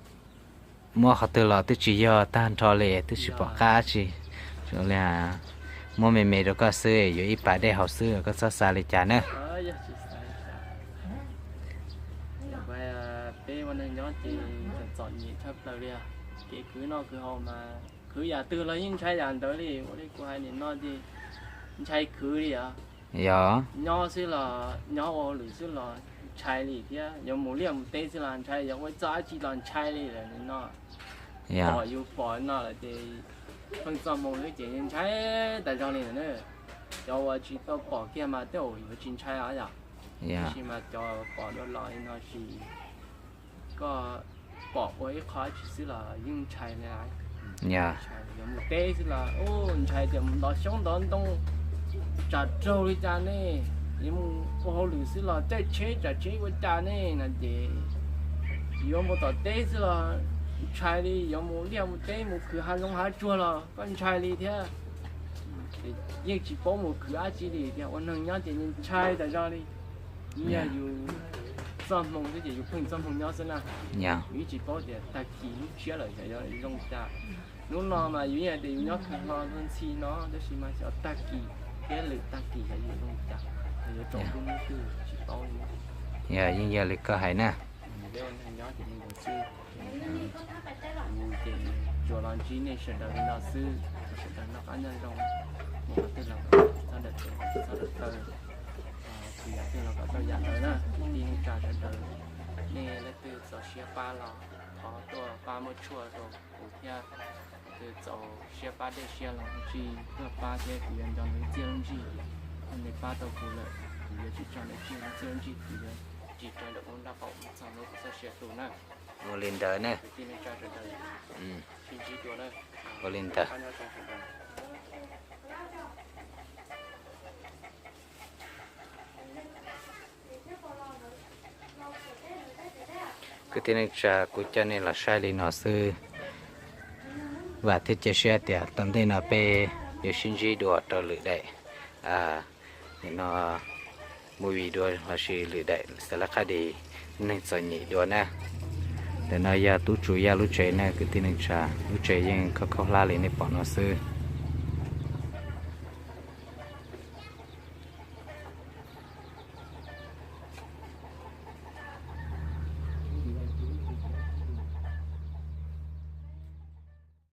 muab qhov twg los twb tsis yog tag nrho li, twb tsis pom qab tsi. Ua li hais muab me me rau koj xwb, yuav ib pas dej haus xwb, koj txhob xav li cas na. Peb ua neeg nyob ces txom nyem tshaj plaws li. Kev khwv noj khwv haus mas khwv yam twg los yeej ntshai yam ntawd li. Ua li kuv hais nim no ces ntshai khwv li os. Yog nyob xwb los nyob ua hauj lwm xwb los ntshai li thiab, yuav mus liaj mus teb xwb los ntshai, yuav ua txoj dab tsi los ntshai li lawm nim no. Pom yus pom no lawm ces Pheej txoj hmoo xwb ces ntshai tas zog li na. Cov uas tsis tau pom kiag mas tej zaum yuav tsis ntshai os yom. Tab sis mas cov pom dua los li no ces koj pom ua ib qho dab tsi xwb los yeej ntshai li. Yuav mus teb xwb los ntshai tias mus ntov xyoob ntov ntoo tsam raug li cas ne, yuav mus ua hauj lwm xwb los caij tsheb tsam tsheb ua cas ne no ces yuav mus tom teb xwb los ntshai li, yuav mus liaj mus teb mus khwv hav zoov hav tsuag los koj ntshai li thiab. Yeej tsis paub mus khwv dab tsi li tias ua neeg nyob ces ntshai tas zog li. Yog yus txoj hmoo xwb ces yus pheej txoj hmoo nyob xwb na. Yus yeej tsis paub tias tag kis lub tshiab lawm xyov yuav zoo cas. Hnub no mas yus yeej hais tias yus nyob kawg hlo ntxhi no tab sis mas xyov tag kis thiab lwm tag kis xyov yuav zoo cas, xyov yuav tsaus ntuj hnub twg tsis paub li. Yog yeej yog li koj hais na. Peb ua neeg nyob ces li ntawd xwb. Ces tsuas los ntsib nej sawv daws li no xwb, kom sawv daws noj qab nyob zoo, mus qhov twg los kom txhob dawm tes txhob dawm taw, khwv yam twg los kom tau yam ntawd na. Kwv tij neej tsa sawv daws, nej leej twg txaus siab pab los thov tuaj pab muab tshuaj rau kuv thiab. Leej twg txaus siab pab dej siab los tsis tuaj pab thiab kuv yuav nco nws txiaj lub ntsig. Yog nws pab tau kuv lawm, kuv yuav tsis tso nws tseg lub txiaj lub ntsig, kuv yuav tsis rau ntawm lub nrab qaum mus txog lub kuv txoj sia tu na. Ua li ntawd na. Kwv tij neej tsa sawv daws, sib ntsib dua na. Ua li ntawd. Pab nyob zoo sawv daws. Kwv tij neej tsa, kuv coj nej los saib li no xwb. Vam thiab cia siab tias tom ntej no peb yuav sib ntsib dua rau lwm daim, nim no movie dua lossis lwm daim xav laj qab dis neeg txom nyem dua na. Ntawm no yog Tub Tsu Yaj lub tsev na kwv tij neej tsa, lub tsev yeej khaub khaub hlab li nej pom no xwb.